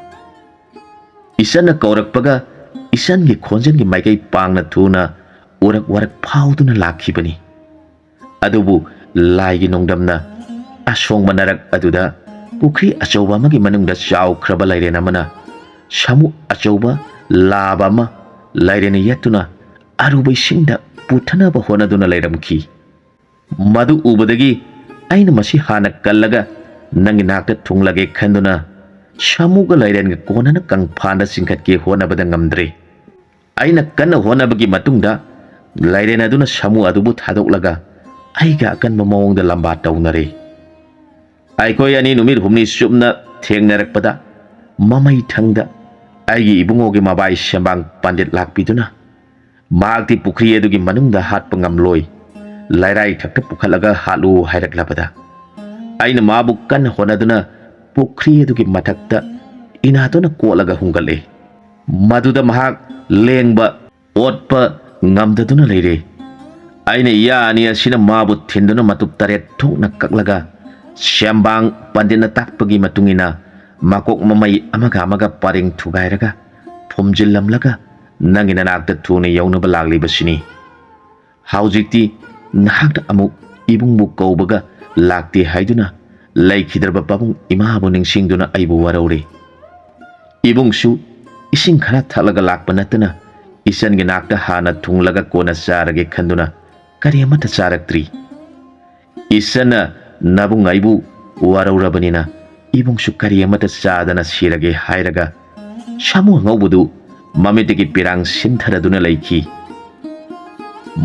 ꯏꯆꯟꯅ ꯀꯧꯔꯛꯄꯒ ꯏꯆꯟꯒꯤ ꯈꯣꯟꯖꯦꯜꯒꯤ ꯃꯥꯏꯀꯩ ꯄꯥꯡꯅ ꯊꯨꯅ ꯎꯔꯛ ꯋꯥꯔꯛ ꯐꯥꯎꯗꯨꯅ ꯂꯥꯛꯈꯤꯕꯅꯤ꯫ ꯑꯗꯨꯕꯨ ꯂꯥꯏꯒꯤ ꯅꯣꯡꯗꯝꯅ ꯑꯁꯣꯡꯕ ꯅꯔꯛ ꯑꯗꯨꯗ ꯄꯨꯈ꯭ꯔꯤ ꯑꯆꯧꯕ ꯑꯃꯒꯤ ꯃꯅꯨꯡꯗ ꯆꯥꯎꯈ꯭ꯔꯕ ꯂꯥꯏꯔꯦꯟ ꯑꯃꯅ ꯁꯥꯃꯨ ꯑꯆꯧꯕ ꯂꯥꯕ ꯑꯃ ꯂꯥꯏꯔꯦꯟꯅ ꯌꯦꯠꯇꯨꯅ ꯑꯔꯨꯕ ꯏꯁꯤꯡꯗ ꯄꯨꯊꯅꯕ ꯍꯣꯠꯅꯗꯨꯅ ꯂꯩꯔꯝꯈꯤ꯫ ꯃꯗꯨ ꯎꯕꯗꯒꯤ ꯑꯩꯅ ꯃꯁꯤ ꯍꯥꯟꯅ ꯀꯜꯂꯒ ꯅꯪꯒꯤ ꯅꯥꯛꯇ ꯊꯨꯡꯂꯒꯦ ꯈꯟꯗꯨꯅ ꯁꯥꯃꯨꯒ ꯂꯥꯏꯔꯦꯟꯒ ꯀꯣꯟꯅꯅ ꯀꯪꯐꯥꯟꯗ ꯆꯤꯡꯈꯠꯀꯦ ꯍꯣꯠꯅꯕꯗ ꯉꯝꯗ꯭ꯔꯦ꯫ ꯑꯩꯅ ꯀꯟꯅ ꯍꯣꯠꯅꯕꯒꯤ ꯃꯇꯨꯡꯗ ꯂꯥꯏꯔꯦꯟ ꯑꯗꯨꯅ ꯁꯥꯃꯨ ꯑꯗꯨꯕꯨ ꯊꯥꯗꯣꯛꯂꯒ ꯑꯩꯒ ꯑꯀꯟꯕ ꯃꯑꯣꯡꯗ ꯂꯝꯕꯥ ꯇꯧꯅꯔꯦ꯫ ꯑꯩꯈꯣꯏ ꯑꯅꯤ ꯅꯨꯃꯤꯠ ꯍꯨꯝꯅꯤ ꯆꯨꯞꯅ ꯊꯦꯡꯅꯔꯛꯄꯗ ꯃꯃꯩ ꯊꯪꯗ ꯑꯩꯒꯤ ꯏꯕꯨꯡꯉꯣꯒꯤ ꯃꯕꯥꯏ ꯁꯦꯝꯕꯥꯡ ꯄꯥꯟꯗꯤꯠ ꯂꯥꯛꯄꯤꯗꯨꯅ ꯃꯍꯥꯛꯇꯤ ꯄꯨꯈ꯭ꯔꯤ ꯑꯗꯨꯒꯤ ꯃꯅꯨꯡꯗ ꯍꯥꯠꯄ ꯉꯝꯂꯣꯏ, ꯂꯩꯔꯥꯏ ꯊꯛꯇ ꯄꯨꯈꯠꯂꯒ ꯍꯥꯠꯂꯨ ꯍꯥꯏꯔꯛꯂꯕꯗ ꯑꯩꯅ ꯃꯥꯕꯨ ꯀꯟꯅ ꯍꯣꯠꯅꯗꯨꯅ ꯄꯨꯈ꯭ꯔꯤ ꯑꯗꯨꯒꯤ ꯃꯊꯛꯇ ꯏꯅꯥꯗꯨꯅ ꯀꯣꯠꯂꯒ ꯍꯨꯡꯒꯠꯂꯦ꯫ ꯃꯗꯨꯗ ꯃꯍꯥꯛ ꯂꯦꯡꯕ ꯑꯣꯠꯄ ꯉꯝꯗꯗꯨꯅ ꯂꯩꯔꯦ꯫ ꯑꯩꯅ ꯏꯌꯥ ꯑꯅꯤ ꯑꯁꯤꯅ ꯃꯥꯕꯨ ꯊꯤꯟꯗꯨꯅ ꯃꯇꯨꯞ ꯇꯔꯦꯠ ꯊꯣꯛꯅ ꯀꯛꯂꯒ ꯁꯦꯝꯕꯥꯡ ꯄꯟꯗꯤꯠꯅ ꯇꯥꯛꯄꯒꯤ ꯃꯇꯨꯡ ꯏꯟꯅ ꯃꯀꯣꯛ ꯃꯃꯩ ꯑꯃꯒ ꯑꯃꯒ ꯄꯔꯦꯡ ꯊꯨꯒꯥꯏꯔꯒ ꯐꯨꯝꯖꯤꯜꯂꯝꯂꯒ ꯅꯪꯒꯤ ꯅꯅꯥꯛꯇ ꯊꯨꯅ ꯌꯧꯅꯕ ꯂꯥꯛꯂꯤꯕꯁꯤꯅꯤ꯫ ꯍꯧꯖꯤꯛꯇꯤ ꯅꯍꯥꯛꯅ ꯑꯃꯨꯛ ꯏꯕꯨꯡꯕꯨ ꯀꯧꯕꯒ ꯂꯥꯛꯇꯦ ꯍꯥꯏꯗꯨꯅ ꯂꯩꯈꯤꯗ꯭ꯔꯕ ꯄꯥꯕꯨꯡ ꯏꯃꯥꯕꯨ ꯅꯤꯡꯁꯤꯡꯗꯨꯅ ꯑꯩꯕꯨ ꯋꯥꯔꯧꯔꯦ꯫ ꯏꯕꯨꯡꯁꯨ ꯏꯁꯤꯡ ꯈꯔ ꯊꯛꯂꯒ ꯂꯥꯛꯄ ꯅꯠꯇꯅ ꯏꯆꯟꯒꯤ ꯅꯥꯛꯇ ꯍꯥꯟꯅ ꯊꯨꯡꯂꯒ ꯀꯣꯟꯅ ꯆꯥꯔꯒꯦ ꯈꯟꯗꯨꯅ ꯀꯔꯤ ꯑꯃꯠꯇ ꯆꯥꯔꯛꯇ꯭ꯔꯤ꯫ ꯏꯆꯟꯅ ꯅꯕꯨꯡ ꯑꯩꯕꯨ ꯋꯥꯔꯧꯔꯕꯅꯤꯅ ꯏꯕꯨꯡꯁꯨ ꯀꯔꯤ ꯑꯃꯠꯇ ꯆꯥꯗꯅ ꯁꯤꯔꯒꯦ ꯍꯥꯏꯔꯒ ꯁꯥꯃꯨ ꯑꯉꯧꯕꯗꯨ ꯃꯃꯤꯠꯇꯒꯤ ꯄꯤꯔꯥꯡ ꯁꯤꯟꯊꯔꯗꯨꯅ ꯂꯩꯈꯤ꯫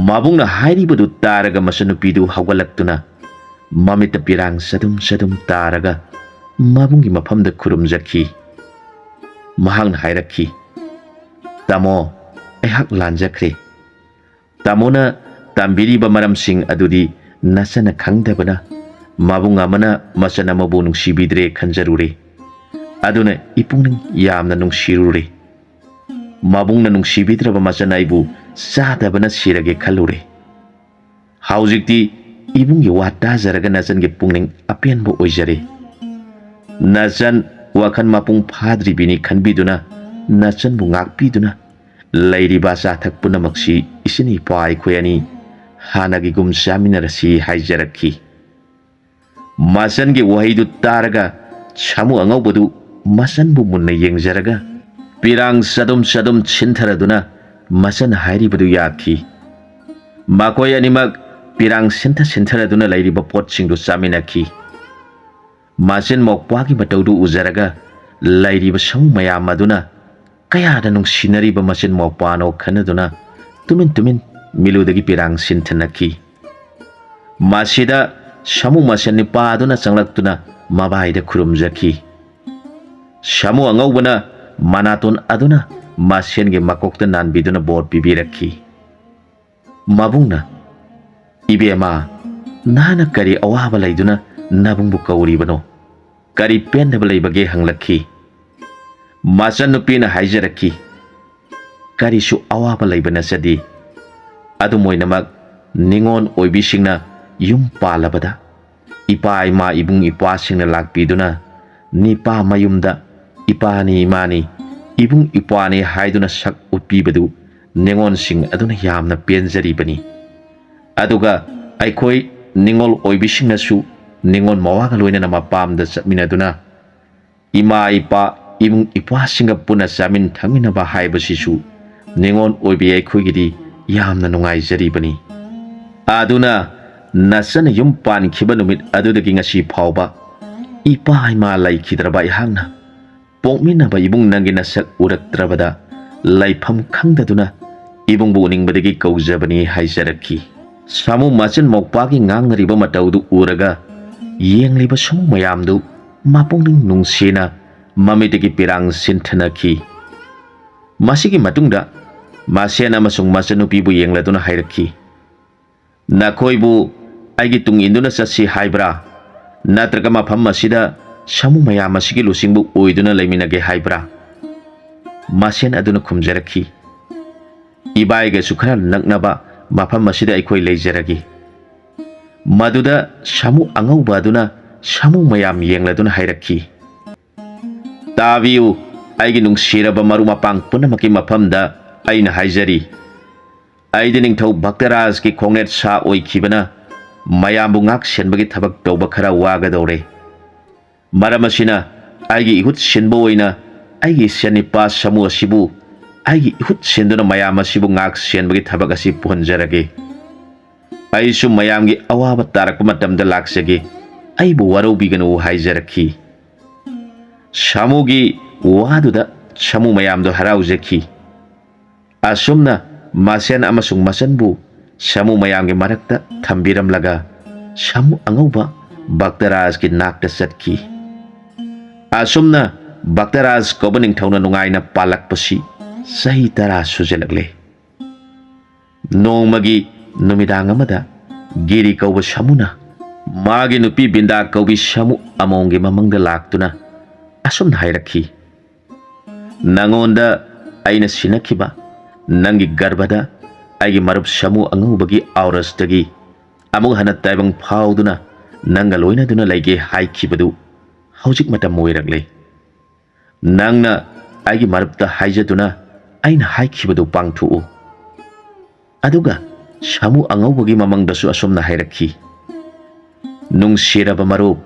ꯃꯕꯨꯡꯅ ꯍꯥꯏꯔꯤꯕꯗꯨ ꯇꯥꯔꯒ ꯃꯆꯟꯅꯨꯄꯤꯗꯨ ꯍꯧꯒꯠꯂꯛꯇꯨꯅ ꯃꯃꯤꯠꯇ ꯄꯤꯔꯥꯡ ꯆꯗꯨꯝ ꯆꯗꯨꯝ ꯇꯥꯔꯒ ꯃꯕꯨꯡꯒꯤ ꯃꯐꯝꯗ ꯈꯨꯔꯨꯝꯖꯈꯤ꯫ ꯃꯍꯥꯛꯅ ꯍꯥꯏꯔꯛꯈꯤ, "ꯇꯥꯃꯣ, ꯑꯩꯍꯥꯛ ꯂꯥꯟꯖꯈ꯭ꯔꯦ꯫ ꯇꯥꯃꯣꯅ ꯇꯝꯕꯤꯔꯤꯕ ꯃꯔꯝꯁꯤꯡ ꯑꯗꯨꯗꯤ ꯅꯆꯟꯅ ꯈꯪꯗꯕꯅ ꯃꯕꯨꯡ ꯑꯃꯅ ꯃꯆꯟ ꯑꯃꯕꯨ ꯅꯨꯡꯁꯤꯕꯤꯗ꯭ꯔꯦ ꯈꯟꯖꯔꯨꯔꯦ꯫ ꯑꯗꯨꯅ ꯏꯄꯨꯛꯅꯤꯡ ꯌꯥꯝꯅ ꯅꯨꯡꯁꯤꯔꯨꯔꯦ꯫ ꯃꯕꯨꯡꯅ ꯅꯨꯡꯁꯤꯕꯤꯗ꯭ꯔꯕ ꯃꯆꯟ ꯑꯩꯕꯨ ꯆꯥꯗꯕꯅ ꯁꯤꯔꯒꯦ ꯈꯜꯂꯨꯔꯦ꯫ ꯍꯧꯖꯤꯛꯇꯤ ꯏꯕꯨꯡꯒꯤ ꯋꯥ ꯇꯥꯖꯔꯒ ꯅꯆꯟꯒꯤ ꯄꯨꯛꯅꯤꯡ ꯑꯄꯦꯟꯕ ꯑꯣꯏꯖꯔꯦ꯫ ꯅꯆꯟ ꯋꯥꯈꯜ ꯃꯄꯨꯡ ꯐꯥꯗ꯭ꯔꯤꯕꯤꯅꯤ ꯈꯟꯕꯤꯗꯨꯅ ꯅꯆꯟꯕꯨ ꯉꯥꯛꯄꯤꯗꯨꯅ ꯂꯩꯔꯤꯕ ꯑꯆꯥ ꯑꯊꯛ ꯄꯨꯝꯅꯃꯛꯁꯤ ꯏꯆꯤꯟ ꯏꯄꯥ ꯑꯩꯈꯣꯏ ꯑꯅꯤ ꯍꯥꯟꯅꯒꯤꯒꯨꯝ ꯆꯥꯃꯤꯟꯅꯔꯁꯤ" ꯍꯥꯏꯖꯔꯛꯈꯤ꯫ ꯃꯆꯟꯒꯤ ꯋꯥꯍꯩꯗꯨ ꯇꯥꯔꯒ ꯁꯥꯃꯨ ꯑꯉꯧꯕꯗꯨ ꯃꯆꯟꯕꯨ ꯃꯨꯟꯅ ꯌꯦꯡꯖꯔꯒ ꯄꯤꯔꯥꯡ ꯆꯗꯨꯝ ꯆꯗꯨꯝ ꯁꯤꯟꯊꯔꯗꯨꯅ ꯃꯆꯟ ꯍꯥꯏꯔꯤꯕꯗꯨ ꯌꯥꯈꯤ꯫ ꯃꯈꯣꯏ ꯑꯅꯤꯃꯛ ꯄꯤꯔꯥꯡ ꯁꯤꯟꯊ ꯁꯤꯟꯊꯔꯗꯨꯅ ꯂꯩꯔꯤꯕ ꯄꯣꯠꯁꯤꯡꯗꯨ ꯆꯥꯃꯤꯟꯅꯈꯤ꯫ ꯃꯆꯤꯟ ꯃꯧꯄ꯭ꯋꯥꯒꯤ ꯃꯇꯧꯗꯨ ꯎꯖꯔꯒ ꯂꯩꯔꯤꯕ ꯁꯥꯃꯨ ꯃꯌꯥꯝ ꯑꯗꯨꯅ ꯀꯌꯥꯗ ꯅꯨꯡꯁꯤꯅꯔꯤꯕ ꯃꯆꯤꯟ ꯃꯧꯄ꯭ꯋꯥꯅꯣ ꯈꯟꯅꯗꯨꯅ ꯇꯨꯃꯤꯟ ꯇꯨꯃꯤꯟ ꯃꯤꯂꯨꯗꯒꯤ ꯄꯤꯔꯥꯡ ꯁꯤꯟꯊꯅꯈꯤ꯫ ꯃꯁꯤꯗ ꯁꯥꯃꯨ ꯃꯁꯦꯟ ꯅꯤꯄꯥ ꯑꯗꯨꯅ ꯆꯪꯂꯛꯇꯨꯅ ꯃꯕꯥꯏꯗ ꯈꯨꯔꯨꯝꯖꯈꯤ꯫ ꯁꯥꯃꯨ ꯑꯉꯧꯕꯅ ꯃꯅꯥꯇꯣꯟ ꯑꯗꯨꯅ ꯃꯁꯦꯟꯒꯤ ꯃꯀꯣꯛꯇ ꯅꯥꯟꯕꯤꯗꯨꯅ ꯕꯣꯔ ꯄꯤꯕꯤꯔꯛꯈꯤ꯫ ꯃꯕꯨꯡꯅ, "ꯏꯕꯦꯝꯃ, ꯅꯍꯥꯛꯅ ꯀꯔꯤ ꯑꯋꯥꯕ ꯂꯩꯗꯨꯅ ꯅꯕꯨꯡꯕꯨ ꯀꯧꯔꯤꯕꯅꯣ? ꯀꯔꯤ ꯄꯦꯟꯗꯕ ꯂꯩꯕꯒꯦ?" ꯍꯪꯂꯛꯈꯤ꯫ ꯃꯆꯟꯅꯨꯄꯤꯅ ꯍꯥꯏꯖꯔꯛꯈꯤ, "ꯀꯔꯤꯁꯨ ꯑꯋꯥꯕ ꯂꯩꯕ ꯅꯠꯆꯗꯦ꯫ ꯑꯗꯨꯝ ꯑꯣꯏꯅꯃꯛ ꯅꯤꯉꯣꯜ ꯑꯣꯏꯕꯤꯁꯤꯡꯅ ꯌꯨꯝ ꯄꯥꯜꯂꯕꯗ ꯏꯄꯥ ꯏꯃꯥ ꯏꯕꯨꯡ ꯏꯄ꯭ꯋꯥꯁꯤꯡꯅ ꯂꯥꯛꯄꯤꯗꯨꯅ ꯅꯤꯄꯥ ꯃꯌꯨꯝꯗ ꯏꯄꯥꯅꯤ ꯏꯃꯥꯅꯤ ꯏꯕꯨꯡ ꯏꯄ꯭ꯋꯥꯅꯤ ꯍꯥꯏꯗꯨꯅ ꯁꯛ ꯎꯠꯄꯤꯕꯗꯨ ꯅꯤꯉꯣꯜꯁꯤꯡ ꯑꯗꯨꯅ ꯌꯥꯝꯅ ꯄꯦꯟꯖꯔꯤꯕꯅꯤ꯫ ꯑꯗꯨꯒ ꯑꯩꯈꯣꯏ ꯅꯤꯉꯣꯜ ꯑꯣꯏꯕꯤꯁꯤꯡꯅꯁꯨ ꯅꯤꯉꯣꯜ ꯃꯋꯥꯒ ꯂꯣꯏꯅꯅ ꯃꯄꯥꯝꯗ ꯆꯠꯃꯤꯟꯅꯗꯨꯅ ꯏꯃꯥ ꯏꯄꯥ, ꯏꯕꯨꯡ ꯏꯄ꯭ꯋꯥꯁꯤꯡꯒ ꯄꯨꯟꯅ ꯆꯥꯃꯤꯟ ꯊꯛꯃꯤꯟꯅꯕ ꯍꯥꯏꯕꯁꯤꯁꯨ ꯅꯤꯉꯣꯜ ꯑꯣꯏꯕꯤ ꯑꯩꯈꯣꯏꯒꯤꯗꯤ ꯌꯥꯝꯅ ꯅꯨꯡꯉꯥꯏꯖꯔꯤꯕꯅꯤ꯫ ꯑꯗꯨꯅ ꯅꯆꯟꯅ ꯌꯨꯝ ꯄꯥꯟꯈꯤꯕ ꯅꯨꯃꯤꯠ ꯑꯗꯨꯗꯒꯤ ꯉꯁꯤ ꯐꯥꯎꯕ ꯏꯄꯥ ꯏꯃꯥ ꯂꯩꯈꯤꯗ꯭ꯔꯕ ꯑꯩꯍꯥꯛꯅ ꯄꯣꯛꯃꯤꯟꯅꯕ ꯏꯕꯨꯡ ꯅꯪꯒꯤ ꯅꯁꯛ ꯎꯔꯛꯇ꯭ꯔꯕꯗ ꯂꯩꯐꯝ ꯈꯪꯗꯗꯨꯅ ꯏꯕꯨꯡꯕꯨ ꯎꯅꯤꯡꯕꯗꯒꯤ ꯀꯧꯖꯕꯅꯤ ꯍꯥꯏꯖꯔꯛꯈꯤ꯫ ꯁꯥꯃꯨ ꯃꯆꯤꯟ ꯃꯧꯄꯥꯒꯤ ꯉꯥꯡꯅꯔꯤꯕ ꯃꯇꯧꯗꯨ ꯎꯔꯒ ꯌꯦꯡꯂꯤꯕ ꯁꯥꯃꯨ ꯃꯌꯥꯝꯗꯨ ꯃꯄꯨꯛꯅꯤꯡ ꯅꯨꯡꯁꯤꯅ ꯃꯃꯤꯠꯇꯒꯤ ꯄꯤꯔꯥꯡ ꯁꯤꯟꯊꯅꯈꯤ꯫ ꯃꯁꯤꯒꯤ ꯃꯇꯨꯡꯗ ꯃꯁꯦꯟ ꯑꯃꯁꯨꯡ ꯃꯆꯟꯅꯨꯄꯤꯕꯨ ꯌꯦꯡꯂꯗꯨꯅ ꯍꯥꯏꯔꯛꯈꯤ, "ꯅꯈꯣꯏꯕꯨ ꯑꯩꯒꯤ ꯇꯨꯡ ꯏꯟꯗꯨꯅ ꯆꯠꯁꯤ ꯍꯥꯏꯕ꯭ꯔꯥ? ꯅꯠꯇ꯭ꯔꯒ ꯃꯐꯝ ꯑꯁꯤꯗ ꯁꯥꯃꯨ ꯃꯌꯥꯝ ꯑꯁꯤꯒꯤ ꯂꯨꯆꯤꯡꯕꯨ ꯑꯣꯏꯗꯨꯅ ꯂꯩꯃꯤꯟꯅꯒꯦ ꯍꯥꯏꯕ꯭ꯔꯥ?" ꯃꯁꯦꯟ ꯑꯗꯨꯅ ꯈꯨꯝꯖꯔꯛꯈꯤ, "ꯏꯕꯥꯏꯒꯁꯨ ꯈꯔ ꯅꯛꯅꯕ ꯃꯐꯝ ꯑꯁꯤꯗ ꯑꯩꯈꯣꯏ ꯂꯩꯖꯔꯒꯦ꯫" ꯃꯗꯨꯗ ꯁꯥꯃꯨ ꯑꯉꯧꯕ ꯑꯗꯨꯅ ꯁꯥꯃꯨ ꯃꯌꯥꯝ ꯌꯦꯡꯂꯗꯨꯅ ꯍꯥꯏꯔꯛꯈꯤ, "ꯇꯥꯕꯤꯌꯨ, ꯑꯩꯒꯤ ꯅꯨꯡꯁꯤꯔꯕ ꯃꯔꯨꯞ ꯃꯄꯥꯡ ꯄꯨꯝꯅꯃꯛꯀꯤ ꯃꯐꯝꯗ ꯑꯩꯅ ꯍꯥꯏꯖꯔꯤ, ꯑꯩꯗꯤ ꯅꯤꯡꯊꯧ ꯚꯛꯇꯔꯥꯖꯀꯤ ꯈꯣꯡꯅꯦꯠ ꯁꯥ ꯑꯣꯏꯈꯤꯕꯅ ꯃꯌꯥꯝꯕꯨ ꯉꯥꯛ ꯁꯦꯟꯕꯒꯤ ꯊꯕꯛ ꯇꯧꯕ ꯈꯔ ꯋꯥꯒꯗꯧꯔꯦ꯫ ꯃꯔꯝ ꯑꯁꯤꯅ ꯑꯩꯒꯤ ꯏꯍꯨꯠ ꯁꯤꯟꯕ ꯑꯣꯏꯅ ꯑꯩꯒꯤ ꯏꯆꯟꯅꯤꯄꯥ ꯁꯥꯃꯨ ꯑꯁꯤꯕꯨ ꯑꯩꯒꯤ ꯏꯍꯨꯠ ꯁꯤꯟꯗꯨꯅ ꯃꯌꯥꯝ ꯑꯁꯤꯕꯨ ꯉꯥꯛ ꯁꯦꯟꯕꯒꯤ ꯊꯕꯛ ꯑꯁꯤ ꯄꯨꯍꯟꯖꯔꯒꯦ꯫ ꯑꯩꯁꯨ ꯃꯌꯥꯝꯒꯤ ꯑꯋꯥꯕ ꯇꯥꯔꯛꯄ ꯃꯇꯝꯗ ꯂꯥꯛꯆꯒꯦ, ꯑꯩꯕꯨ ꯋꯥꯔꯧꯕꯤꯒꯅꯨ" ꯍꯥꯏꯖꯔꯛꯈꯤ꯫ ꯁꯥꯃꯨꯒꯤ ꯋꯥꯗꯨꯗ ꯁꯥꯃꯨ ꯃꯌꯥꯝꯗꯣ ꯍꯔꯥꯎꯖꯈꯤ꯫ ꯑꯁꯨꯝꯅ ꯃꯁꯦꯟ ꯑꯃꯁꯨꯡ ꯃꯆꯟꯕꯨ ꯁꯥꯃꯨ ꯃꯌꯥꯝꯒꯤ ꯃꯔꯛꯇ ꯊꯝꯕꯤꯔꯝꯂꯒ ꯁꯥꯃꯨ ꯑꯉꯧꯕ ꯚꯛꯇꯔꯥꯖꯀꯤ ꯅꯥꯛꯇ ꯆꯠꯈꯤ꯫ ꯑꯁꯨꯝꯅ ꯚꯛꯇꯔꯥꯖ ꯀꯧꯕ ꯅꯤꯡꯊꯧꯅ ꯅꯨꯡꯉꯥꯏꯅ ꯄꯥꯜꯂꯛꯄꯁꯤ ꯆꯍꯤ ꯇꯔꯥ ꯁꯨꯖꯜꯂꯛꯂꯦ꯫ ꯅꯣꯡꯃꯒꯤ ꯅꯨꯃꯤꯗꯥꯡ ꯑꯃꯗ ꯒꯤꯔꯤ ꯀꯧꯕ ꯁꯥꯃꯨꯅ ꯃꯥꯒꯤ ꯅꯨꯄꯤ ꯕꯤꯟꯗꯥ ꯀꯧꯕꯤ ꯁꯥꯃꯨ ꯑꯃꯣꯝꯒꯤ ꯃꯃꯪꯗ ꯂꯥꯛꯇꯨꯅ ꯑꯁꯨꯝꯅ ꯍꯥꯏꯔꯛꯈꯤ, "ꯅꯉꯣꯟꯗ ꯑꯩꯅ ꯁꯤꯟꯅꯈꯤꯕ ꯅꯪꯒꯤ ꯒꯔꯚꯗ ꯑꯩꯒꯤ ꯃꯔꯨꯞ ꯁꯥꯃꯨ ꯑꯉꯧꯕꯒꯤ ꯑꯥꯎꯔꯁꯇꯒꯤ ꯑꯃꯨꯛ ꯍꯟꯅ ꯇꯥꯏꯕꯪ ꯐꯥꯎꯗꯨꯅ ꯅꯪꯒ ꯂꯣꯏꯅꯗꯨꯅ ꯂꯩꯒꯦ ꯍꯥꯏꯈꯤꯕꯗꯨ ꯍꯧꯖꯤꯛ ꯃꯇꯝ ꯑꯣꯏꯔꯛꯂꯦ꯫ ꯅꯪꯅ ꯑꯩꯒꯤ ꯃꯔꯨꯞꯇ ꯍꯥꯏꯖꯗꯨꯅ ꯑꯩꯅ ꯍꯥꯏꯈꯤꯕꯗꯨ ꯄꯥꯡꯊꯣꯛꯎ꯫ ꯑꯗꯨꯒ ꯁꯥꯃꯨ ꯑꯉꯧꯕꯒꯤ ꯃꯃꯪꯗꯁꯨ ꯑꯁꯨꯝꯅ ꯍꯥꯏꯔꯛꯈꯤ, "ꯅꯨꯡꯁꯤꯔꯕ ꯃꯔꯨꯞ,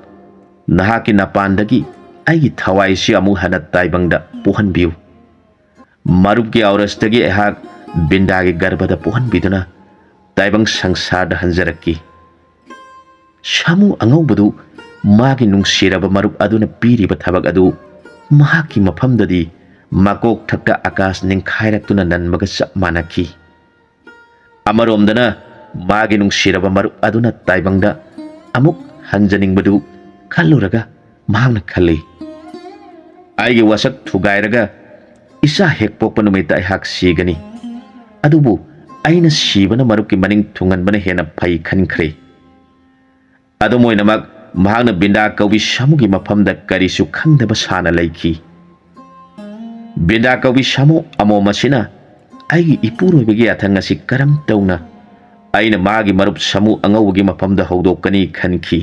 ꯅꯍꯥꯛꯀꯤ ꯅꯄꯥꯟꯗꯒꯤ ꯑꯩꯒꯤ ꯊꯋꯥꯏꯁꯤ ꯑꯃꯨꯛ ꯍꯟꯅ ꯇꯥꯏꯕꯪꯗ ꯄꯣꯛꯍꯟꯕꯤꯌꯨ꯫ ꯃꯔꯨꯞꯀꯤ ꯑꯧꯔꯁꯇꯒꯤ ꯑꯩꯍꯥꯛ ꯕꯤꯟꯗꯥꯒꯤ ꯒꯔꯚꯗ ꯄꯣꯛꯍꯟꯕꯤꯗꯨꯅ ꯇꯥꯏꯕꯪ ꯁꯪꯁꯥꯔꯗ ꯍꯟꯖꯔꯛꯈꯤ꯫" ꯁꯥꯃꯨ ꯑꯉꯧꯕꯗꯨ ꯃꯥꯒꯤ ꯅꯨꯡꯁꯤꯔꯕ ꯃꯔꯨꯞ ꯑꯗꯨꯅ ꯄꯤꯔꯤꯕ ꯊꯕꯛ ꯑꯗꯨ ꯃꯍꯥꯛꯀꯤ ꯃꯐꯝꯗꯗꯤ ꯃꯀꯣꯛ ꯊꯛꯇ ꯑꯀꯥꯁ ꯅꯤꯡꯈꯥꯏꯔꯛꯇꯨꯅ ꯅꯟꯕꯒ ꯆꯞ ꯃꯥꯟꯅꯈꯤ꯫ ꯑꯃꯔꯣꯝꯗꯅ ꯃꯥꯒꯤ ꯅꯨꯡꯁꯤꯔꯕ ꯃꯔꯨꯞ ꯑꯗꯨꯅ ꯇꯥꯏꯕꯪꯗ ꯑꯃꯨꯛ ꯍꯟꯖꯅꯤꯡꯕꯗꯨ ꯈꯜꯂꯨꯔꯒ ꯃꯍꯥꯛꯅ ꯈꯜꯂꯤ, "ꯑꯩꯒꯤ ꯋꯥꯁꯛ ꯊꯨꯒꯥꯏꯔꯒ ꯏꯆꯥ ꯍꯦꯛ ꯄꯣꯛꯄ ꯅꯨꯃꯤꯠꯇ ꯑꯩꯍꯥꯛ ꯁꯤꯒꯅꯤ꯫ ꯑꯗꯨꯕꯨ ꯑꯩꯅ ꯁꯤꯕꯅ ꯃꯔꯨꯞꯀꯤ ꯃꯅꯤꯡ ꯊꯨꯡꯍꯟꯕꯅ ꯍꯦꯟꯅ ꯐꯩ" ꯈꯟꯈ꯭ꯔꯦ꯫ ꯑꯗꯨꯝ ꯑꯣꯏꯅꯃꯛ, ꯃꯍꯥꯛꯅ ꯕꯤꯟꯗꯥ ꯀꯧꯕꯤ ꯁꯥꯃꯨꯒꯤ ꯃꯐꯝꯗ ꯀꯔꯤꯁꯨ ꯈꯪꯗꯕ ꯁꯥꯅ ꯂꯩꯈꯤ꯫ ꯕꯤꯟꯗꯥ ꯀꯧꯕꯤ ꯁꯥꯃꯨ ꯑꯃꯣꯝ ꯑꯁꯤꯅ ꯑꯩꯒꯤ ꯏꯄꯨꯔꯣꯏꯕꯒꯤ ꯌꯥꯊꯪ ꯑꯁꯤ ꯀꯔꯝ ꯇꯧꯅ ꯑꯩꯅ ꯃꯥꯒꯤ ꯃꯔꯨꯞ ꯁꯥꯃꯨ ꯑꯉꯧꯕꯒꯤ ꯃꯐꯝꯗ ꯍꯧꯗꯣꯛꯀꯅꯤ ꯈꯟꯈꯤ꯫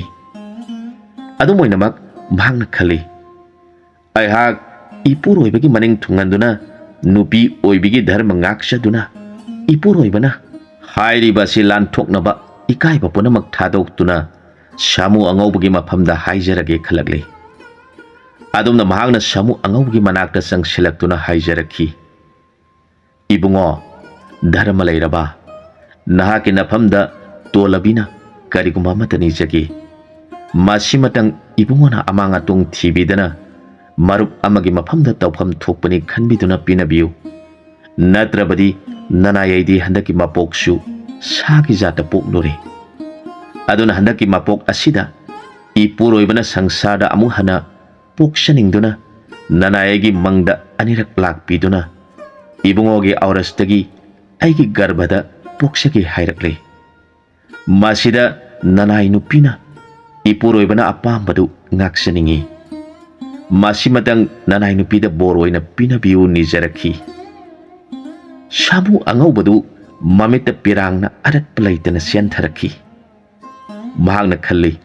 ꯑꯗꯨꯝ ꯑꯣꯏꯅꯃꯛ, ꯃꯍꯥꯛꯅ ꯈꯜꯂꯤ, "ꯑꯩꯍꯥꯛ ꯏꯄꯨꯔꯣꯏꯕꯒꯤ ꯃꯅꯤꯡ ꯊꯨꯡꯍꯟꯗꯨꯅ ꯅꯨꯄꯤ ꯑꯣꯏꯕꯤꯒꯤ ꯙꯔꯃ ꯉꯥꯛꯆꯗꯨꯅ ꯏꯄꯨꯔꯣꯏꯕꯅ ꯍꯥꯏꯔꯤꯕ ꯑꯁꯤ ꯂꯥꯟꯊꯣꯛꯅꯕ ꯏꯀꯥꯏꯕ ꯄꯨꯝꯅꯃꯛ ꯊꯥꯗꯣꯛꯇꯨꯅ ꯁꯥꯃꯨ ꯑꯉꯧꯕꯒꯤ ꯃꯐꯝꯗ ꯍꯥꯏꯖꯔꯒꯦ" ꯈꯜꯂꯛꯂꯦ꯫ ꯑꯗꯨꯝꯅ ꯃꯍꯥꯛꯅ ꯁꯥꯃꯨ ꯑꯉꯧꯕꯒꯤ ꯃꯅꯥꯛꯇ ꯆꯪꯁꯤꯜꯂꯛꯇꯨꯅ ꯍꯥꯏꯖꯔꯛꯈꯤ, "ꯏꯕꯨꯡꯉꯣ, ꯙꯔꯃ ꯂꯩꯔꯕ, ꯅꯍꯥꯛꯀꯤ ꯅꯐꯝꯗ ꯇꯣꯜꯂꯕꯤꯅ ꯀꯔꯤꯒꯨꯝꯕ ꯑꯃꯠꯇ ꯅꯤꯖꯒꯦ꯫ ꯃꯁꯤꯃꯇꯪ ꯏꯕꯨꯡꯉꯣꯅ ꯑꯃꯥꯡ ꯑꯇꯣꯡ ꯊꯤꯕꯤꯗꯅ ꯃꯔꯨꯞ ꯑꯃꯒꯤ ꯃꯐꯝꯗ ꯇꯧꯐꯝ ꯊꯣꯛꯄꯅꯤ ꯈꯟꯕꯤꯗꯨꯅ ꯄꯤꯅꯕꯤꯌꯨ꯫ ꯅꯠꯇ꯭ꯔꯕꯗꯤ ꯅꯅꯥꯏ ꯑꯩꯗꯤ ꯍꯟꯗꯛꯀꯤ ꯃꯄꯣꯛꯁꯨ ꯁꯥꯒꯤ ꯖꯥꯠꯇ ꯄꯣꯛꯂꯨꯔꯦ꯫ ꯑꯗꯨꯅ ꯍꯟꯗꯛꯀꯤ ꯃꯄꯣꯛ ꯑꯁꯤꯗ ꯏꯄꯨꯔꯣꯏꯕꯅ ꯁꯪꯁꯥꯔꯗ ꯑꯃꯨꯛ ꯍꯟꯅ ꯄꯣꯛꯆꯅꯤꯡꯗꯨꯅ ꯅꯅꯥꯏ ꯑꯩꯒꯤ ꯃꯪꯗ ꯑꯅꯤꯔꯛ ꯂꯥꯛꯄꯤꯗꯨꯅ ꯏꯕꯨꯡꯉꯣꯒꯤ ꯑꯧꯔꯁꯇꯒꯤ ꯑꯩꯒꯤ ꯒꯔꯚꯗ ꯄꯣꯛꯆꯒꯦ ꯍꯥꯏꯔꯛꯂꯦ꯫ ꯃꯁꯤꯗ ꯅꯅꯥꯏ ꯅꯨꯄꯤꯅ ꯏꯄꯨꯔꯣꯏꯕꯅ ꯑꯄꯥꯝꯕꯗꯨ ꯉꯥꯛꯆꯅꯤꯡꯏ꯫ ꯃꯁꯤꯃꯇꯪ ꯅꯅꯥꯏ ꯅꯨꯄꯤꯗ ꯕꯣꯔ ꯑꯣꯏꯅ ꯄꯤꯅꯕꯤꯌꯨ" ꯅꯤꯖꯔꯛꯈꯤ꯫ ꯁꯥꯃꯨ ꯑꯉꯧꯕꯗꯨ ꯃꯃꯤꯠꯇ ꯄꯤꯔꯥꯡꯅ ꯑꯔꯠꯄ ꯂꯩꯇꯅ ꯆꯦꯟꯊꯔꯛꯈꯤ꯫ ꯃꯍꯥꯛꯅ ꯈꯜꯂꯤ,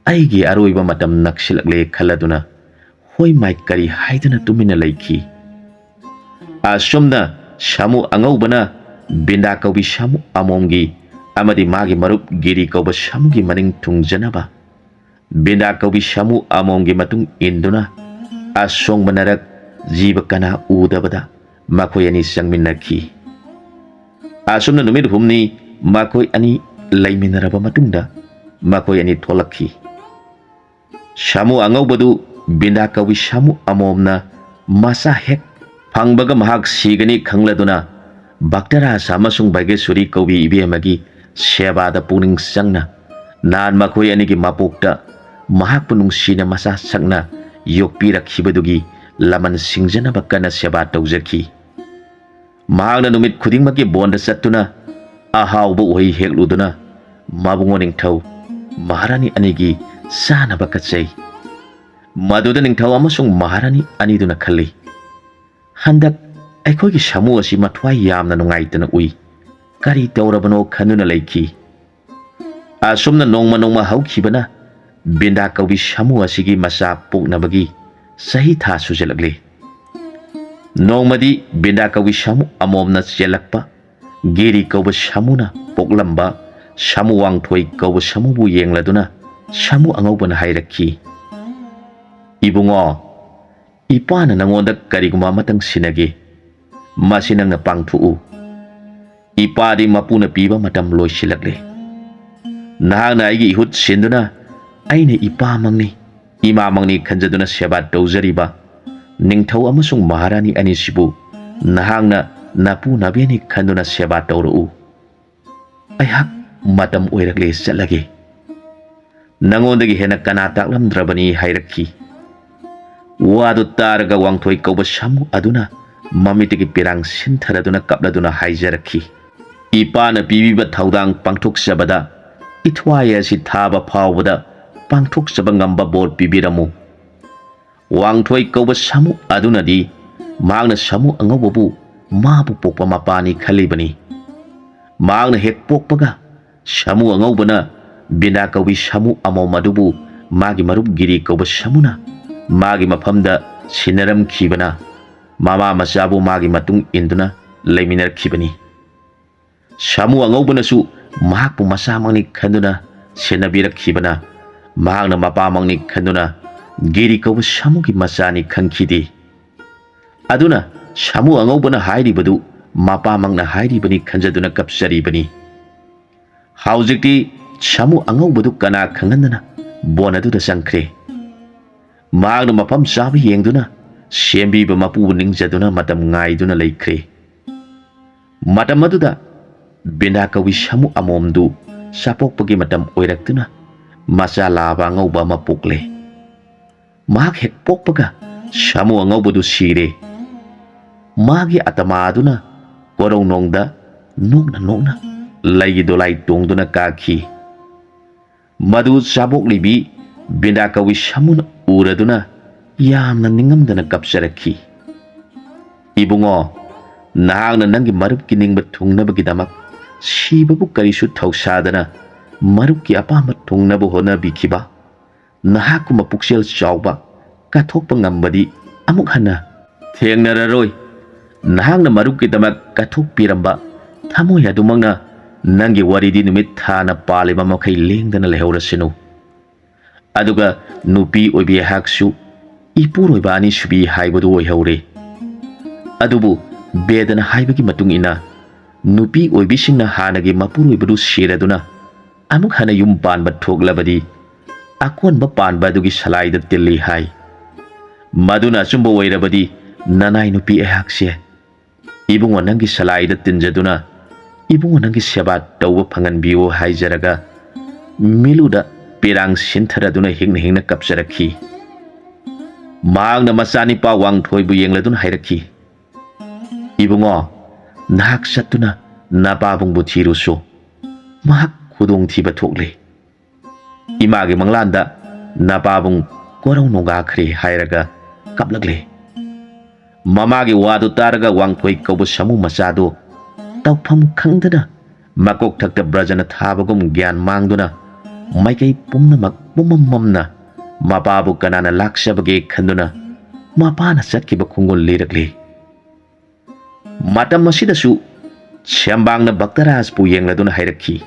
"ꯑꯩꯒꯤ ꯑꯔꯣꯏꯕ ꯃꯇꯝ ꯅꯛꯁꯤꯜꯂꯛꯂꯦ" ꯈꯜꯂꯗꯨꯅ ꯍꯣꯏ ꯃꯥꯏ ꯀꯔꯤ ꯍꯥꯏꯗꯨꯅ ꯇꯨꯃꯤꯟꯅ ꯂꯩꯈꯤ꯫ ꯑꯁꯨꯝꯅ ꯁꯥꯃꯨ ꯑꯉꯧꯕꯅ ꯕꯤꯟꯗꯥ ꯀꯧꯕꯤ ꯁꯥꯃꯨ ꯑꯃꯣꯝꯒꯤ ꯑꯃꯗꯤ ꯃꯥꯒꯤ ꯃꯔꯨꯞ ꯒꯤꯔꯤ ꯀꯧꯕ ꯁꯥꯃꯨꯒꯤ ꯃꯅꯤꯡ ꯊꯨꯡꯖꯅꯕ ꯕꯤꯟꯗꯥ ꯀꯧꯕꯤ ꯁꯥꯃꯨ ꯑꯃꯣꯝꯒꯤ ꯃꯇꯨꯡ ꯏꯟꯗꯨꯅ ꯑꯁꯣꯡꯕ ꯅꯔꯛ ꯖꯤꯕ ꯀꯅꯥ ꯎꯗꯕꯗ ꯃꯈꯣꯏ ꯑꯅꯤ ꯆꯪꯃꯤꯟꯅꯈꯤ꯫ ꯑꯁꯨꯝꯅ ꯅꯨꯃꯤꯠ ꯍꯨꯝꯅꯤ ꯃꯈꯣꯏ ꯑꯅꯤ ꯂꯩꯃꯤꯟꯅꯔꯕ ꯃꯇꯨꯡꯗ ꯃꯈꯣꯏ ꯑꯅꯤ ꯊꯣꯛꯂꯛꯈꯤ꯫ ꯁꯥꯃꯨ ꯑꯉꯧꯕꯗꯨ ꯕꯤꯟꯗꯥ ꯀꯧꯕꯤ ꯁꯥꯃꯨ ꯑꯃꯣꯝꯅ ꯃꯆꯥ ꯍꯦꯛ ꯐꯪꯕꯒ ꯃꯍꯥꯛ ꯁꯤꯒꯅꯤ ꯈꯪꯂꯗꯨꯅ ꯚꯛꯇꯔꯥꯖ ꯑꯃꯁꯨꯡ ꯚꯥꯒꯦꯁꯣꯔꯤ ꯀꯧꯕꯤ ꯏꯕꯦꯝꯃꯒꯤ ꯁꯦꯕꯥꯗ ꯄꯨꯛꯅꯤꯡ ꯆꯪꯅ ꯅꯍꯥꯟ ꯃꯈꯣꯏ ꯑꯅꯤꯒꯤ ꯃꯄꯣꯛꯇ ꯃꯍꯥꯛꯄꯨ ꯅꯨꯡꯁꯤꯅ ꯃꯆꯥ ꯁꯛꯅ ꯌꯣꯛꯄꯤꯔꯛꯈꯤꯕꯗꯨꯒꯤ ꯂꯃꯟ ꯁꯤꯡꯖꯅꯕ ꯀꯟꯅ ꯁꯦꯕꯥ ꯇꯧꯖꯈꯤ꯫ ꯃꯍꯥꯛꯅ ꯅꯨꯃꯤꯠ ꯈꯨꯗꯤꯡꯃꯛꯀꯤ ꯕꯣꯟꯗ ꯆꯠꯇꯨꯅ ꯑꯍꯥꯎꯕ ꯎꯍꯩ ꯍꯦꯛꯂꯨꯗꯨꯅ ꯃꯕꯨꯡꯉꯣ ꯅꯤꯡꯊꯧ ꯃꯍꯥꯔꯥꯅꯤ ꯑꯅꯤꯒꯤ ꯆꯥꯅꯕ ꯀꯠꯆꯩ꯫ ꯃꯗꯨꯗ ꯅꯤꯡꯊꯧ ꯑꯃꯁꯨꯡ ꯃꯍꯥꯔꯥꯅꯤ ꯑꯅꯤꯗꯨꯅ ꯈꯜꯂꯤ, "ꯍꯟꯗꯛ ꯑꯩꯈꯣꯏꯒꯤ ꯁꯥꯃꯨ ꯑꯁꯤ ꯃꯊ꯭ꯋꯥꯏ ꯌꯥꯝꯅ ꯅꯨꯡꯉꯥꯏꯇꯅ ꯎꯏ, ꯀꯔꯤ ꯇꯧꯔꯕꯅꯣ?" ꯈꯟꯗꯨꯅ ꯂꯩꯈꯤ꯫ ꯑꯁꯨꯝꯅ ꯅꯣꯡꯃ ꯅꯣꯡꯃ ꯍꯧꯈꯤꯕꯅ ꯕꯤꯟꯗꯥ ꯀꯧꯕꯤ ꯁꯥꯃꯨ ꯑꯁꯤꯒꯤ ꯃꯆꯥ ꯄꯣꯛꯅꯕꯒꯤ ꯆꯍꯤ ꯊꯥ ꯁꯨꯖꯜꯂꯛꯂꯤ꯫ ꯅꯣꯡꯃꯗꯤ ꯕꯤꯟꯗꯥ ꯀꯧꯕꯤ ꯁꯥꯃꯨ ꯑꯃꯣꯝꯅ ꯆꯦꯜꯂꯛꯄ ꯒꯤꯔꯤ ꯀꯧꯕ ꯁꯥꯃꯨꯅ ꯄꯣꯛꯂꯝꯕ ꯁꯥꯃꯨ ꯋꯥꯡꯊꯣꯏ ꯀꯧꯕ ꯁꯥꯃꯨꯕꯨ ꯌꯦꯡꯂꯗꯨꯅ ꯁꯥꯃꯨ ꯑꯉꯧꯕꯅ ꯍꯥꯏꯔꯛꯈꯤ, "ꯏꯕꯨꯡꯉꯣ, ꯏꯄꯥꯅ ꯅꯪꯉꯣꯟꯗ ꯀꯔꯤꯒꯨꯝꯕ ꯑꯃꯇꯪ ꯁꯤꯟꯅꯒꯦ꯫ ꯃꯁꯤ ꯅꯪꯅ ꯄꯥꯡꯊꯣꯛꯎ꯫ ꯏꯄꯥꯗꯤ ꯃꯄꯨꯅ ꯄꯤꯕ ꯃꯇꯝ ꯂꯣꯏꯁꯤꯜꯂꯛꯂꯦ꯫ ꯅꯍꯥꯛꯅ ꯑꯩꯒꯤ ꯏꯍꯨꯠ ꯁꯤꯟꯗꯨꯅ ꯑꯩꯅ ꯏꯄꯥꯃꯛꯅꯤ, ꯏꯃꯥꯃꯛꯅꯤ ꯈꯟꯖꯗꯨꯅ ꯁꯦꯕꯥ ꯇꯧꯖꯔꯤꯕ ꯅꯤꯡꯊꯧ ꯑꯃꯁꯨꯡ ꯃꯍꯥꯔꯥꯅꯤ ꯑꯅꯤꯁꯤꯕꯨ ꯅꯍꯥꯛꯅ ꯅꯄꯨ ꯅꯕꯦꯟꯅꯤ ꯈꯟꯗꯨꯅ ꯁꯦꯕꯥ ꯇꯧꯔꯛꯎ꯫ ꯑꯩꯍꯥꯛ ꯃꯇꯝ ꯑꯣꯏꯔꯛꯂꯦ, ꯆꯠꯂꯒꯦ꯫ ꯅꯉꯣꯟꯗꯒꯤ ꯍꯦꯟꯅ ꯀꯅꯥ ꯇꯥꯛꯂꯝꯗ꯭ꯔꯕꯅꯤ?" ꯍꯥꯏꯔꯛꯈꯤ꯫ ꯋꯥꯗꯨ ꯇꯥꯔꯒ ꯋꯥꯡꯊꯣꯏ ꯀꯧꯕ ꯁꯥꯃꯨ ꯑꯗꯨꯅ ꯃꯃꯤꯠꯇꯒꯤ ꯄꯤꯔꯥꯡ ꯁꯤꯟꯊꯔꯗꯨꯅ ꯀꯞꯂꯗꯨꯅ ꯍꯥꯏꯖꯔꯛꯈꯤ, "ꯏꯄꯥꯅ ꯄꯤꯕꯤꯕ ꯊꯧꯗꯥꯡ ꯄꯥꯡꯊꯣꯛꯆꯕꯗ ꯏꯊ꯭ꯋꯥꯏ ꯑꯁꯤ ꯊꯥꯕ ꯐꯥꯎꯕꯗ ꯄꯥꯡꯊꯣꯛꯆꯕ ꯉꯝꯕ ꯕꯣꯔ ꯄꯤꯕꯤꯔꯝꯃꯨ꯫" ꯋꯥꯡꯊꯣꯏ ꯀꯧꯕ ꯁꯥꯃꯨ ꯑꯗꯨꯅꯗꯤ ꯃꯍꯥꯛꯅ ꯁꯥꯃꯨ ꯑꯉꯧꯕꯕꯨ ꯃꯥꯕꯨ ꯄꯣꯛꯄ ꯃꯄꯥꯅꯤ ꯈꯜꯂꯤꯕꯅꯤ꯫ ꯃꯍꯥꯛꯅ ꯍꯦꯛ ꯄꯣꯛꯄꯒ ꯁꯥꯃꯨ ꯑꯉꯧꯕꯅ ꯕꯤꯟꯗꯥ ꯀꯧꯕꯤ ꯁꯥꯃꯨ ꯑꯃꯣꯝ ꯑꯗꯨꯕꯨ ꯃꯥꯒꯤ ꯃꯔꯨꯞ ꯒꯤꯔꯤ ꯀꯧꯕ ꯁꯥꯃꯨꯅ ꯃꯥꯒꯤ ꯃꯐꯝꯗ ꯁꯤꯟꯅꯔꯝꯈꯤꯕꯅ ꯃꯃꯥ ꯃꯆꯥꯕꯨ ꯃꯥꯒꯤ ꯃꯇꯨꯡ ꯏꯟꯗꯨꯅ ꯂꯩꯃꯤꯟꯅꯔꯛꯈꯤꯕꯅꯤ꯫ ꯁꯥꯃꯨ ꯑꯉꯧꯕꯅꯁꯨ ꯃꯍꯥꯛꯄꯨ ꯃꯆꯥꯃꯛꯅꯤ ꯈꯟꯗꯨꯅ ꯁꯦꯟꯅꯕꯤꯔꯛꯈꯤꯕꯅ ꯃꯍꯥꯛꯅ ꯃꯄꯥꯃꯛꯅꯤ ꯈꯟꯗꯨꯅ ꯒꯤꯔꯤ ꯀꯧꯕ ꯁꯥꯃꯨꯒꯤ ꯃꯆꯥꯅꯤ ꯈꯟꯈꯤꯗꯦ꯫ ꯑꯗꯨꯅ ꯁꯥꯃꯨ ꯑꯉꯧꯕꯅ ꯍꯥꯏꯔꯤꯕꯗꯨ ꯃꯄꯥꯃꯛꯅ ꯍꯥꯏꯔꯤꯕꯅꯤ ꯈꯟꯖꯗꯨꯅ ꯀꯞꯆꯔꯤꯕꯅꯤ꯫ ꯍꯧꯖꯤꯛꯇꯤ ꯁꯥꯃꯨ ꯑꯉꯧꯕꯗꯨ ꯀꯅꯥ ꯈꯪꯍꯟꯗꯅ ꯕꯣꯟ ꯑꯗꯨꯗ ꯆꯪꯈ꯭ꯔꯦ꯫ ꯃꯍꯥꯛꯅ ꯃꯐꯝ ꯆꯥꯕ ꯌꯦꯡꯗꯨꯅ ꯁꯦꯝꯕꯤꯕ ꯃꯄꯨꯕꯨ ꯅꯤꯡꯖꯗꯨꯅ ꯃꯇꯝ ꯉꯥꯏꯗꯨꯅ ꯂꯩꯈ꯭ꯔꯦ꯫ ꯃꯇꯝ ꯑꯗꯨꯗ ꯕꯤꯟꯗꯥ ꯀꯧꯏ ꯁꯥꯃꯨ ꯑꯃꯣꯝꯗꯨ ꯆꯥꯄꯣꯛꯄꯒꯤ ꯃꯇꯝ ꯑꯣꯏꯔꯛꯇꯨꯅ ꯃꯆꯥ ꯂꯥꯕ ꯑꯉꯧꯕ ꯑꯃ ꯄꯣꯛꯂꯦ꯫ ꯃꯍꯥꯛ ꯍꯦꯛ ꯄꯣꯛꯄꯒ ꯁꯥꯃꯨ ꯑꯉꯧꯕꯗꯨ ꯁꯤꯔꯦ꯫ ꯃꯥꯒꯤ ꯑꯇꯃꯥ ꯑꯗꯨꯅ ꯀꯣꯔꯧꯅꯣꯡꯗ ꯅꯣꯛꯅ ꯅꯣꯛꯅ ꯂꯩꯒꯤ ꯗꯣꯂꯥꯏ ꯇꯣꯡꯗꯨꯅ ꯀꯥꯈꯤ꯫ ꯃꯗꯨ ꯆꯥꯕꯣꯛꯂꯤꯕꯤ ꯕꯤꯟꯗꯥ ꯀꯧꯏ ꯁꯥꯃꯨꯅ ꯎꯔꯗꯨꯅ ꯌꯥꯝꯅ ꯅꯤꯡꯉꯝꯗꯅ ꯀꯞꯆꯔꯛꯈꯤ꯫ "ꯏꯕꯨꯡꯉꯣ, ꯅꯍꯥꯛꯅ ꯅꯪꯒꯤ ꯃꯔꯨꯞꯀꯤ ꯅꯤꯡꯕ ꯊꯨꯡꯅꯕꯒꯤꯗꯃꯛ ꯁꯤꯕꯕꯨ ꯀꯔꯤꯁꯨ ꯊꯧꯁꯥꯗꯅ ꯃꯔꯨꯞꯀꯤ ꯑꯄꯥꯝꯕ ꯊꯨꯡꯅꯕ ꯍꯣꯠꯅꯕꯤꯈꯤꯕ ꯅꯍꯥꯛꯀꯨꯝꯕ ꯄꯨꯛꯆꯦꯜ ꯆꯥꯎꯕ, ꯀꯠꯊꯣꯛꯄ ꯉꯝꯕꯗꯤ ꯑꯃꯨꯛ ꯍꯟꯅ ꯊꯦꯡꯅꯔꯔꯣꯏ꯫ ꯅꯍꯥꯛꯅ ꯃꯔꯨꯞꯀꯤꯗꯃꯛ ꯀꯠꯊꯣꯛꯄꯤꯔꯝꯕ ꯊꯃꯣꯏ ꯑꯗꯨꯃꯛꯅ ꯅꯪꯒꯤ ꯋꯥꯔꯤꯗꯤ ꯅꯨꯃꯤꯠ ꯊꯥꯅ ꯄꯥꯜꯂꯤꯕ ꯃꯈꯩ ꯂꯦꯡꯗꯅ ꯂꯩꯍꯧꯔꯁꯅꯨ꯫ ꯑꯗꯨꯒ ꯅꯨꯄꯤ ꯑꯣꯏꯕꯤ ꯑꯩꯍꯥꯛꯁꯨ ꯏꯄꯨꯔꯣꯏꯕ ꯑꯅꯤꯁꯨꯕꯤ ꯍꯥꯏꯕꯗꯨ ꯑꯣꯏꯍꯧꯔꯦ꯫ ꯑꯗꯨꯕꯨ ꯕꯦꯗꯅ ꯍꯥꯏꯕꯒꯤ ꯃꯇꯨꯡ ꯏꯟꯅ ꯅꯨꯄꯤ ꯑꯣꯏꯕꯤꯁꯤꯡꯅ ꯍꯥꯟꯅꯒꯤ ꯃꯄꯨꯔꯣꯏꯕꯗꯨ ꯁꯤꯔꯗꯨꯅ ꯑꯃꯨꯛ ꯍꯟꯅ ꯌꯨꯝ ꯄꯥꯟꯕ ꯊꯣꯛꯂꯕꯗꯤ ꯑꯀꯣꯟꯕ ꯄꯥꯟꯕ ꯑꯗꯨꯒꯤ ꯁꯂꯥꯏꯗ ꯇꯤꯜꯂꯤ ꯍꯥꯏ꯫ ꯃꯗꯨꯅ ꯑꯆꯨꯝꯕ ꯑꯣꯏꯔꯕꯗꯤ ꯅꯅꯥꯏ ꯅꯨꯄꯤ ꯑꯩꯍꯥꯛꯁꯦ ꯏꯕꯨꯡꯉꯣ ꯅꯪꯒꯤ ꯁꯂꯥꯏꯗ ꯇꯤꯟꯖꯗꯨꯅ ꯏꯕꯨꯡꯉꯣ ꯅꯪꯒꯤ ꯁꯦꯕꯥ ꯇꯧꯕ ꯐꯪꯍꯟꯕꯤꯌꯨ ꯍꯥꯏꯖꯔꯒ ꯃꯤꯂꯨꯗ ꯄꯤꯔꯥꯡ ꯁꯤꯟꯊꯔꯗꯨꯅ ꯍꯤꯡꯅ ꯍꯤꯡꯅ ꯀꯞꯆꯔꯛꯈꯤ꯫ ꯃꯍꯥꯛꯅ ꯃꯆꯥꯅꯤꯄꯥ ꯋꯥꯡꯊꯣꯏꯕꯨ ꯌꯦꯡꯂꯗꯨꯅ ꯍꯥꯏꯔꯛꯈꯤ, "ꯏꯕꯨꯡꯉꯣ, ꯅꯍꯥꯛ ꯆꯠꯇꯨꯅ ꯅꯄꯥꯕꯨꯡꯕꯨ ꯊꯤꯔꯨꯁꯨ꯫ ꯃꯍꯥꯛ ꯈꯨꯗꯣꯡꯊꯤꯕ ꯊꯣꯛꯂꯦ꯫ ꯏꯃꯥꯒꯤ ꯃꯪꯂꯥꯟꯗ ꯅꯄꯥꯕꯨꯡ ꯀꯣꯔꯧ ꯅꯣꯡꯒꯥꯈ꯭ꯔꯦ" ꯍꯥꯏꯔꯒ ꯀꯞꯂꯛꯂꯦ꯫ ꯃꯃꯥꯒꯤ ꯋꯥꯗꯨ ꯇꯥꯔꯒ ꯋꯥꯡꯊꯣꯏ ꯀꯧꯕ ꯁꯥꯃꯨ ꯃꯆꯥꯗꯨ ꯇꯧꯐꯝ ꯈꯪꯗꯅ ꯃꯀꯣꯛꯊꯛꯇ ꯕ꯭ꯔꯖꯅ ꯊꯥꯕꯒꯨꯝ ꯒ꯭ꯌꯥꯟ ꯃꯥꯡꯗꯨꯅ ꯃꯥꯏꯀꯩ ꯄꯨꯝꯅꯃꯛ ꯄꯨꯝꯃꯝ ꯃꯝꯅ ꯃꯄꯥꯕꯨ ꯀꯅꯥꯅ ꯂꯥꯛꯆꯕꯒꯦ ꯈꯟꯗꯨꯅ ꯃꯄꯥꯅ ꯆꯠꯈꯤꯕ ꯈꯣꯡꯒꯨꯜ ꯂꯤꯔꯛꯂꯤ꯫ ꯃꯇꯝ ꯑꯁꯤꯗꯁꯨ ꯁꯦꯝꯕꯥꯡꯅ ꯚꯛꯇꯔꯥꯖꯄꯨ ꯌꯦꯡꯂꯗꯨꯅ ꯍꯥꯏꯔꯛꯈꯤ,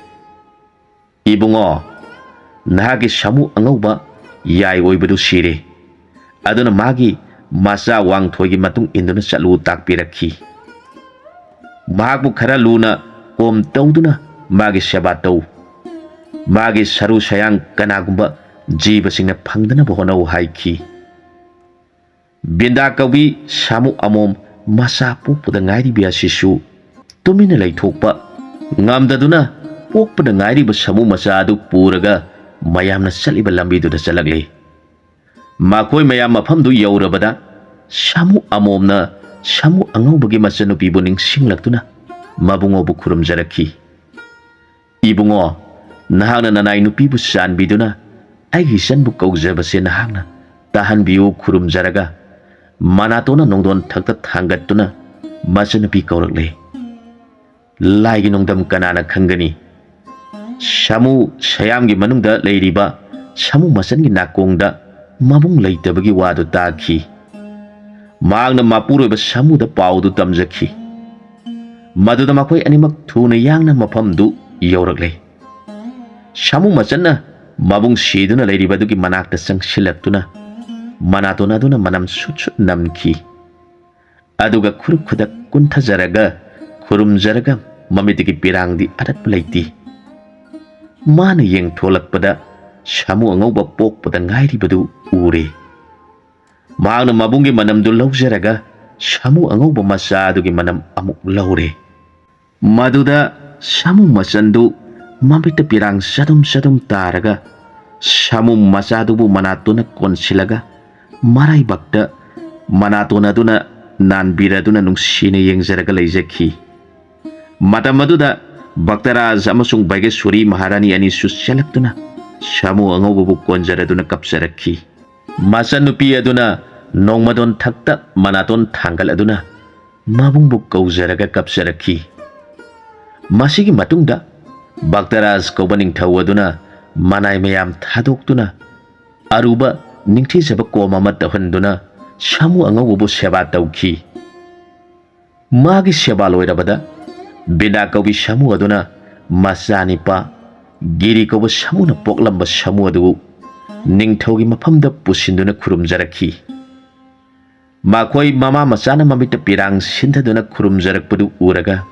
"ꯏꯕꯨꯡꯉꯣ, ꯅꯍꯥꯛꯀꯤ ꯁꯥꯃꯨ ꯑꯉꯧꯕ ꯌꯥꯏ ꯑꯣꯏꯕꯗꯨ ꯁꯤꯔꯦ꯫ ꯑꯗꯨꯅ ꯃꯥꯒꯤ ꯃꯆꯥ ꯋꯥꯡꯊꯣꯏꯒꯤ ꯃꯇꯨꯡ ꯏꯟꯗꯨꯅ ꯆꯠꯂꯨ" ꯇꯥꯛꯄꯤꯔꯛꯈꯤ꯫ "ꯃꯍꯥꯛꯄꯨ ꯈꯔ ꯂꯨꯅ ꯀꯣꯝ ꯇꯧꯗꯨꯅ ꯃꯥꯒꯤ ꯁꯦꯕꯥ ꯇꯧ꯫ ꯃꯥꯒꯤ ꯁꯔꯨ ꯁꯌꯥꯡ ꯀꯅꯥꯒꯨꯝꯕ ꯖꯤꯕꯁꯤꯡꯅ ꯐꯪꯗꯅꯕ ꯍꯣꯠꯅꯧ" ꯍꯥꯏꯈꯤ꯫ ꯕꯤꯟꯗꯥ ꯀꯧꯕꯤ ꯁꯥꯃꯨ ꯑꯃꯣꯝ ꯃꯆꯥ ꯄꯣꯛꯄꯗ ꯉꯥꯏꯔꯤꯕꯤ ꯑꯁꯤꯁꯨ ꯇꯨꯃꯤꯟꯅ ꯂꯩꯊꯣꯛꯄ ꯉꯝꯗꯗꯨꯅ, ꯄꯣꯛꯄꯗ ꯉꯥꯏꯔꯤꯕ ꯁꯥꯃꯨ ꯃꯆꯥ ꯑꯗꯨ ꯄꯨꯔꯒ ꯃꯌꯥꯝꯅ ꯆꯠꯂꯤꯕ ꯂꯝꯕꯤꯗꯨꯗ ꯆꯠꯂꯛꯂꯤ꯫ ꯃꯈꯣꯏ ꯃꯌꯥꯝ ꯃꯐꯝꯗꯨ ꯌꯧꯔꯕꯗ, ꯁꯥꯃꯨ ꯑꯃꯣꯝꯅ ꯁꯥꯃꯨ ꯑꯉꯧꯕꯒꯤ ꯃꯆꯟꯅꯨꯄꯤꯕꯨ ꯅꯤꯡꯁꯤꯡꯂꯛꯇꯨꯅ ꯃꯕꯨꯡꯉꯣꯕꯨ ꯈꯨꯔꯨꯝꯖꯔꯛꯈꯤ꯫ "ꯏꯕꯨꯡꯉꯣ, ꯅꯍꯥꯛꯅ ꯅꯅꯥꯏ ꯅꯨꯄꯤꯕꯨ ꯆꯥꯟꯕꯤꯗꯨꯅ ꯑꯩꯒꯤ ꯏꯆꯟꯕꯨ ꯀꯧꯖꯕꯁꯦ ꯅꯍꯥꯛꯅ ꯇꯥꯍꯟꯕꯤꯌꯨ" ꯈꯨꯔꯨꯝꯖꯔꯒ, ꯃꯅꯥꯇꯣꯟꯅ ꯅꯣꯡꯗꯣꯟ ꯊꯛꯇ ꯊꯥꯡꯒꯠꯇꯨꯅ ꯃꯆꯟꯅꯨꯄꯤ ꯀꯧꯔꯛꯂꯦ꯫ ꯂꯥꯏꯒꯤ ꯅꯣꯡꯗꯝ ꯀꯅꯥꯅ ꯈꯪꯒꯅꯤ? ꯁꯥꯃꯨ ꯁꯌꯥꯝꯒꯤ ꯃꯅꯨꯡꯗ ꯂꯩꯔꯤꯕ ꯁꯥꯃꯨ ꯃꯆꯟꯒꯤ ꯅꯥꯀꯣꯡꯗ ꯃꯕꯨꯡ ꯂꯩꯇꯕꯒꯤ ꯋꯥꯗꯨ ꯇꯥꯈꯤ꯫ ꯃꯍꯥꯛꯅ ꯃꯄꯨꯔꯣꯏꯕ ꯁꯥꯃꯨꯗ ꯄꯥꯎꯗꯨ ꯇꯝꯖꯈꯤ꯫ ꯃꯗꯨꯗ ꯃꯈꯣꯏ ꯑꯅꯤꯃꯛ ꯊꯨꯅ ꯌꯥꯡꯅ ꯃꯐꯝꯗꯨ ꯌꯧꯔꯛꯂꯦ꯫ ꯁꯥꯃꯨ ꯃꯆꯟꯅ ꯃꯕꯨꯡ ꯁꯤꯗꯨꯅ ꯂꯩꯔꯤꯕ ꯑꯗꯨꯒꯤ ꯃꯅꯥꯛꯇ ꯆꯪꯁꯤꯜꯂꯛꯇꯨꯅ ꯃꯅꯥꯇꯣꯟ ꯑꯗꯨꯅ ꯃꯅꯝ ꯁꯨꯠ ꯁꯨꯠ ꯅꯝꯈꯤ꯫ ꯑꯗꯨꯒ ꯈꯨꯔꯨ ꯈꯨꯗꯛ ꯀꯨꯟꯊꯖꯔꯒ ꯈꯨꯔꯨꯝꯖꯔꯒ ꯃꯃꯤꯠꯇꯒꯤ ꯄꯤꯔꯥꯡꯗꯤ ꯑꯔꯠꯄ ꯂꯩꯇꯦ꯫ ꯃꯥꯅ ꯌꯦꯡꯊꯣꯂꯛꯄꯗ ꯁꯥꯃꯨ ꯑꯉꯧꯕ ꯄꯣꯛꯄꯗ ꯉꯥꯏꯔꯤꯕꯗꯨ ꯎꯔꯦ꯫ ꯃꯍꯥꯛꯅ ꯃꯕꯨꯡꯒꯤ ꯃꯅꯝꯗꯨ ꯂꯧꯖꯔꯒ ꯁꯥꯃꯨ ꯑꯉꯧꯕ ꯃꯆꯥ ꯑꯗꯨꯒꯤ ꯃꯅꯝ ꯑꯃꯨꯛ ꯂꯧꯔꯦ꯫ ꯃꯗꯨꯗ ꯁꯥꯃꯨ ꯃꯆꯟꯗꯨ ꯃꯃꯤꯠꯇ ꯄꯤꯔꯥꯡ ꯆꯗꯨꯝ ꯆꯗꯨꯝ ꯇꯥꯔꯒ ꯁꯥꯃꯨ ꯃꯆꯥꯗꯨꯕꯨ ꯃꯅꯥꯇꯣꯟꯅ ꯀꯣꯟꯁꯤꯜꯂꯒ ꯃꯔꯥꯏꯕꯛꯇ ꯃꯅꯥꯇꯣꯟ ꯑꯗꯨꯅ ꯅꯥꯟꯕꯤꯔꯗꯨꯅ ꯅꯨꯡꯁꯤꯅ ꯌꯦꯡꯖꯔꯒ ꯂꯩꯖꯈꯤ꯫ ꯃꯇꯝ ꯑꯗꯨꯗ ꯚꯛꯇꯔꯥꯖ ꯑꯃꯁꯨꯡ ꯚꯥꯒ꯭ꯌꯦꯁ꯭ꯋꯔꯤ ꯃꯍꯥꯔꯥꯅꯤ ꯑꯅꯤꯁꯨ ꯆꯦꯜꯂꯛꯇꯨꯅ ꯁꯥꯃꯨ ꯑꯉꯧꯕꯕꯨ ꯀꯣꯟꯖꯔꯗꯨꯅ ꯀꯞꯆꯔꯛꯈꯤ꯫ ꯃꯆꯟꯅꯨꯄꯤ ꯑꯗꯨꯅ ꯅꯣꯡꯃꯗꯣꯟ ꯊꯛꯇ ꯃꯅꯥꯇꯣꯟ ꯊꯥꯡꯒꯠꯂꯗꯨꯅ ꯃꯕꯨꯡꯕꯨ ꯀꯧꯖꯔꯒ ꯀꯞꯆꯔꯛꯈꯤ꯫ ꯃꯁꯤꯒꯤ ꯃꯇꯨꯡꯗ ꯚꯛꯇꯔꯥꯖ ꯀꯧꯕ ꯅꯤꯡꯊꯧ ꯑꯗꯨꯅ ꯃꯅꯥꯏ ꯃꯌꯥꯝ ꯊꯥꯗꯣꯛꯇꯨꯅ ꯑꯔꯨꯕ ꯅꯤꯡꯊꯤꯖꯕ ꯀꯣꯝ ꯑꯃ ꯇꯧꯍꯟꯗꯨꯅ ꯁꯥꯃꯨ ꯑꯉꯧꯕꯕꯨ ꯁꯦꯕꯥ ꯇꯧꯈꯤ꯫ ꯃꯥꯒꯤ ꯁꯦꯕꯥ ꯂꯣꯏꯔꯕꯗ ꯕꯤꯟꯗꯥ ꯀꯧꯕꯤ ꯁꯥꯃꯨ ꯑꯗꯨꯅ ꯃꯆꯥꯅꯤꯄꯥ ꯒꯤꯔꯤ ꯀꯧꯕ ꯁꯥꯃꯨꯅ ꯄꯣꯛꯂꯝꯕ ꯁꯥꯃꯨ ꯑꯗꯨꯕꯨ ꯅꯤꯡꯊꯧꯒꯤ ꯃꯐꯝꯗ ꯄꯨꯁꯤꯟꯗꯨꯅ ꯈꯨꯔꯨꯝꯖꯔꯛꯈꯤ꯫ ꯃꯈꯣꯏ ꯃꯃꯥ ꯃꯆꯥꯅ ꯃꯃꯤꯠꯇ ꯄꯤꯔꯥꯡ ꯁꯤꯟꯊꯗꯨꯅ ꯈꯨꯔꯨꯝꯖꯔꯛꯄꯗꯨ ꯎꯔꯒ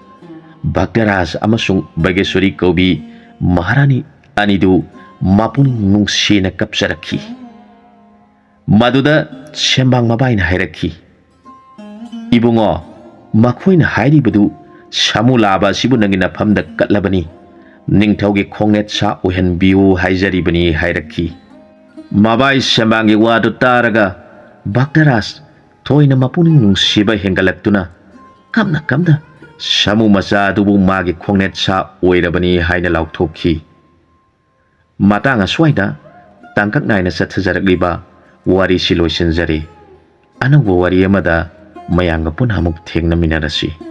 ꯚꯛꯇꯔꯥꯖ ꯑꯃꯁꯨꯡ ꯕꯒꯦꯁꯣꯔꯤ ꯀꯧꯕꯤ ꯃꯍꯥꯔꯥꯅꯤ ꯑꯅꯤꯗꯨ ꯃꯄꯨꯛꯅꯤꯡ ꯅꯨꯡꯁꯤꯅ ꯀꯞꯆꯔꯛꯈꯤ꯫ ꯃꯗꯨꯗ ꯁꯦꯝꯕꯥꯡ ꯃꯕꯥꯏꯅ ꯍꯥꯏꯔꯛꯈꯤ, "ꯏꯕꯨꯡꯉꯣ, ꯃꯈꯣꯏꯅ ꯍꯥꯏꯔꯤꯕꯗꯨ ꯁꯥꯃꯨ ꯂꯥꯕ ꯑꯁꯤꯕꯨ ꯅꯪꯒꯤ ꯅꯐꯝꯗ ꯀꯠꯂꯕꯅꯤ, ꯅꯤꯡꯊꯧꯒꯤ ꯈꯣꯡꯅꯦꯠ ꯁꯥ ꯑꯣꯏꯍꯟꯕꯤꯌꯨ ꯍꯥꯏꯖꯔꯤꯕꯅꯤ" ꯍꯥꯏꯔꯛꯈꯤ꯫ ꯃꯕꯥꯏ ꯁꯦꯝꯕꯥꯡꯒꯤ ꯋꯥꯗꯨ ꯇꯥꯔꯒ ꯚꯛꯇꯔꯥꯖ ꯊꯣꯏꯅ ꯃꯄꯨꯛꯅꯤꯡ ꯅꯨꯡꯁꯤꯕ ꯍꯦꯟꯒꯠꯂꯛꯇꯨꯅ ꯀꯞꯅ ꯀꯞꯅ ꯁꯥꯃꯨ ꯃꯆꯥ ꯑꯗꯨꯕꯨ ꯃꯥꯒꯤ ꯈꯣꯡꯅꯦꯠ ꯁꯥ ꯑꯣꯏꯔꯕꯅꯤ ꯍꯥꯏꯅ ꯂꯥꯎꯊꯣꯛꯈꯤ꯫ ꯃꯇꯥꯡ ꯑꯁ꯭ꯋꯥꯏꯗ ꯇꯥꯡꯀꯛ ꯅꯥꯏꯅ ꯆꯠꯊꯖꯔꯛꯂꯤꯕ ꯋꯥꯔꯤꯁꯤ ꯂꯣꯏꯁꯤꯟꯖꯔꯦ꯫ ꯑꯅꯧꯕ ꯋꯥꯔꯤ ꯑꯃꯗ ꯃꯌꯥꯝꯒ ꯄꯨꯟꯅ ꯑꯃꯨꯛ ꯊꯦꯡꯅꯃꯤꯟꯅꯔꯁꯤ꯫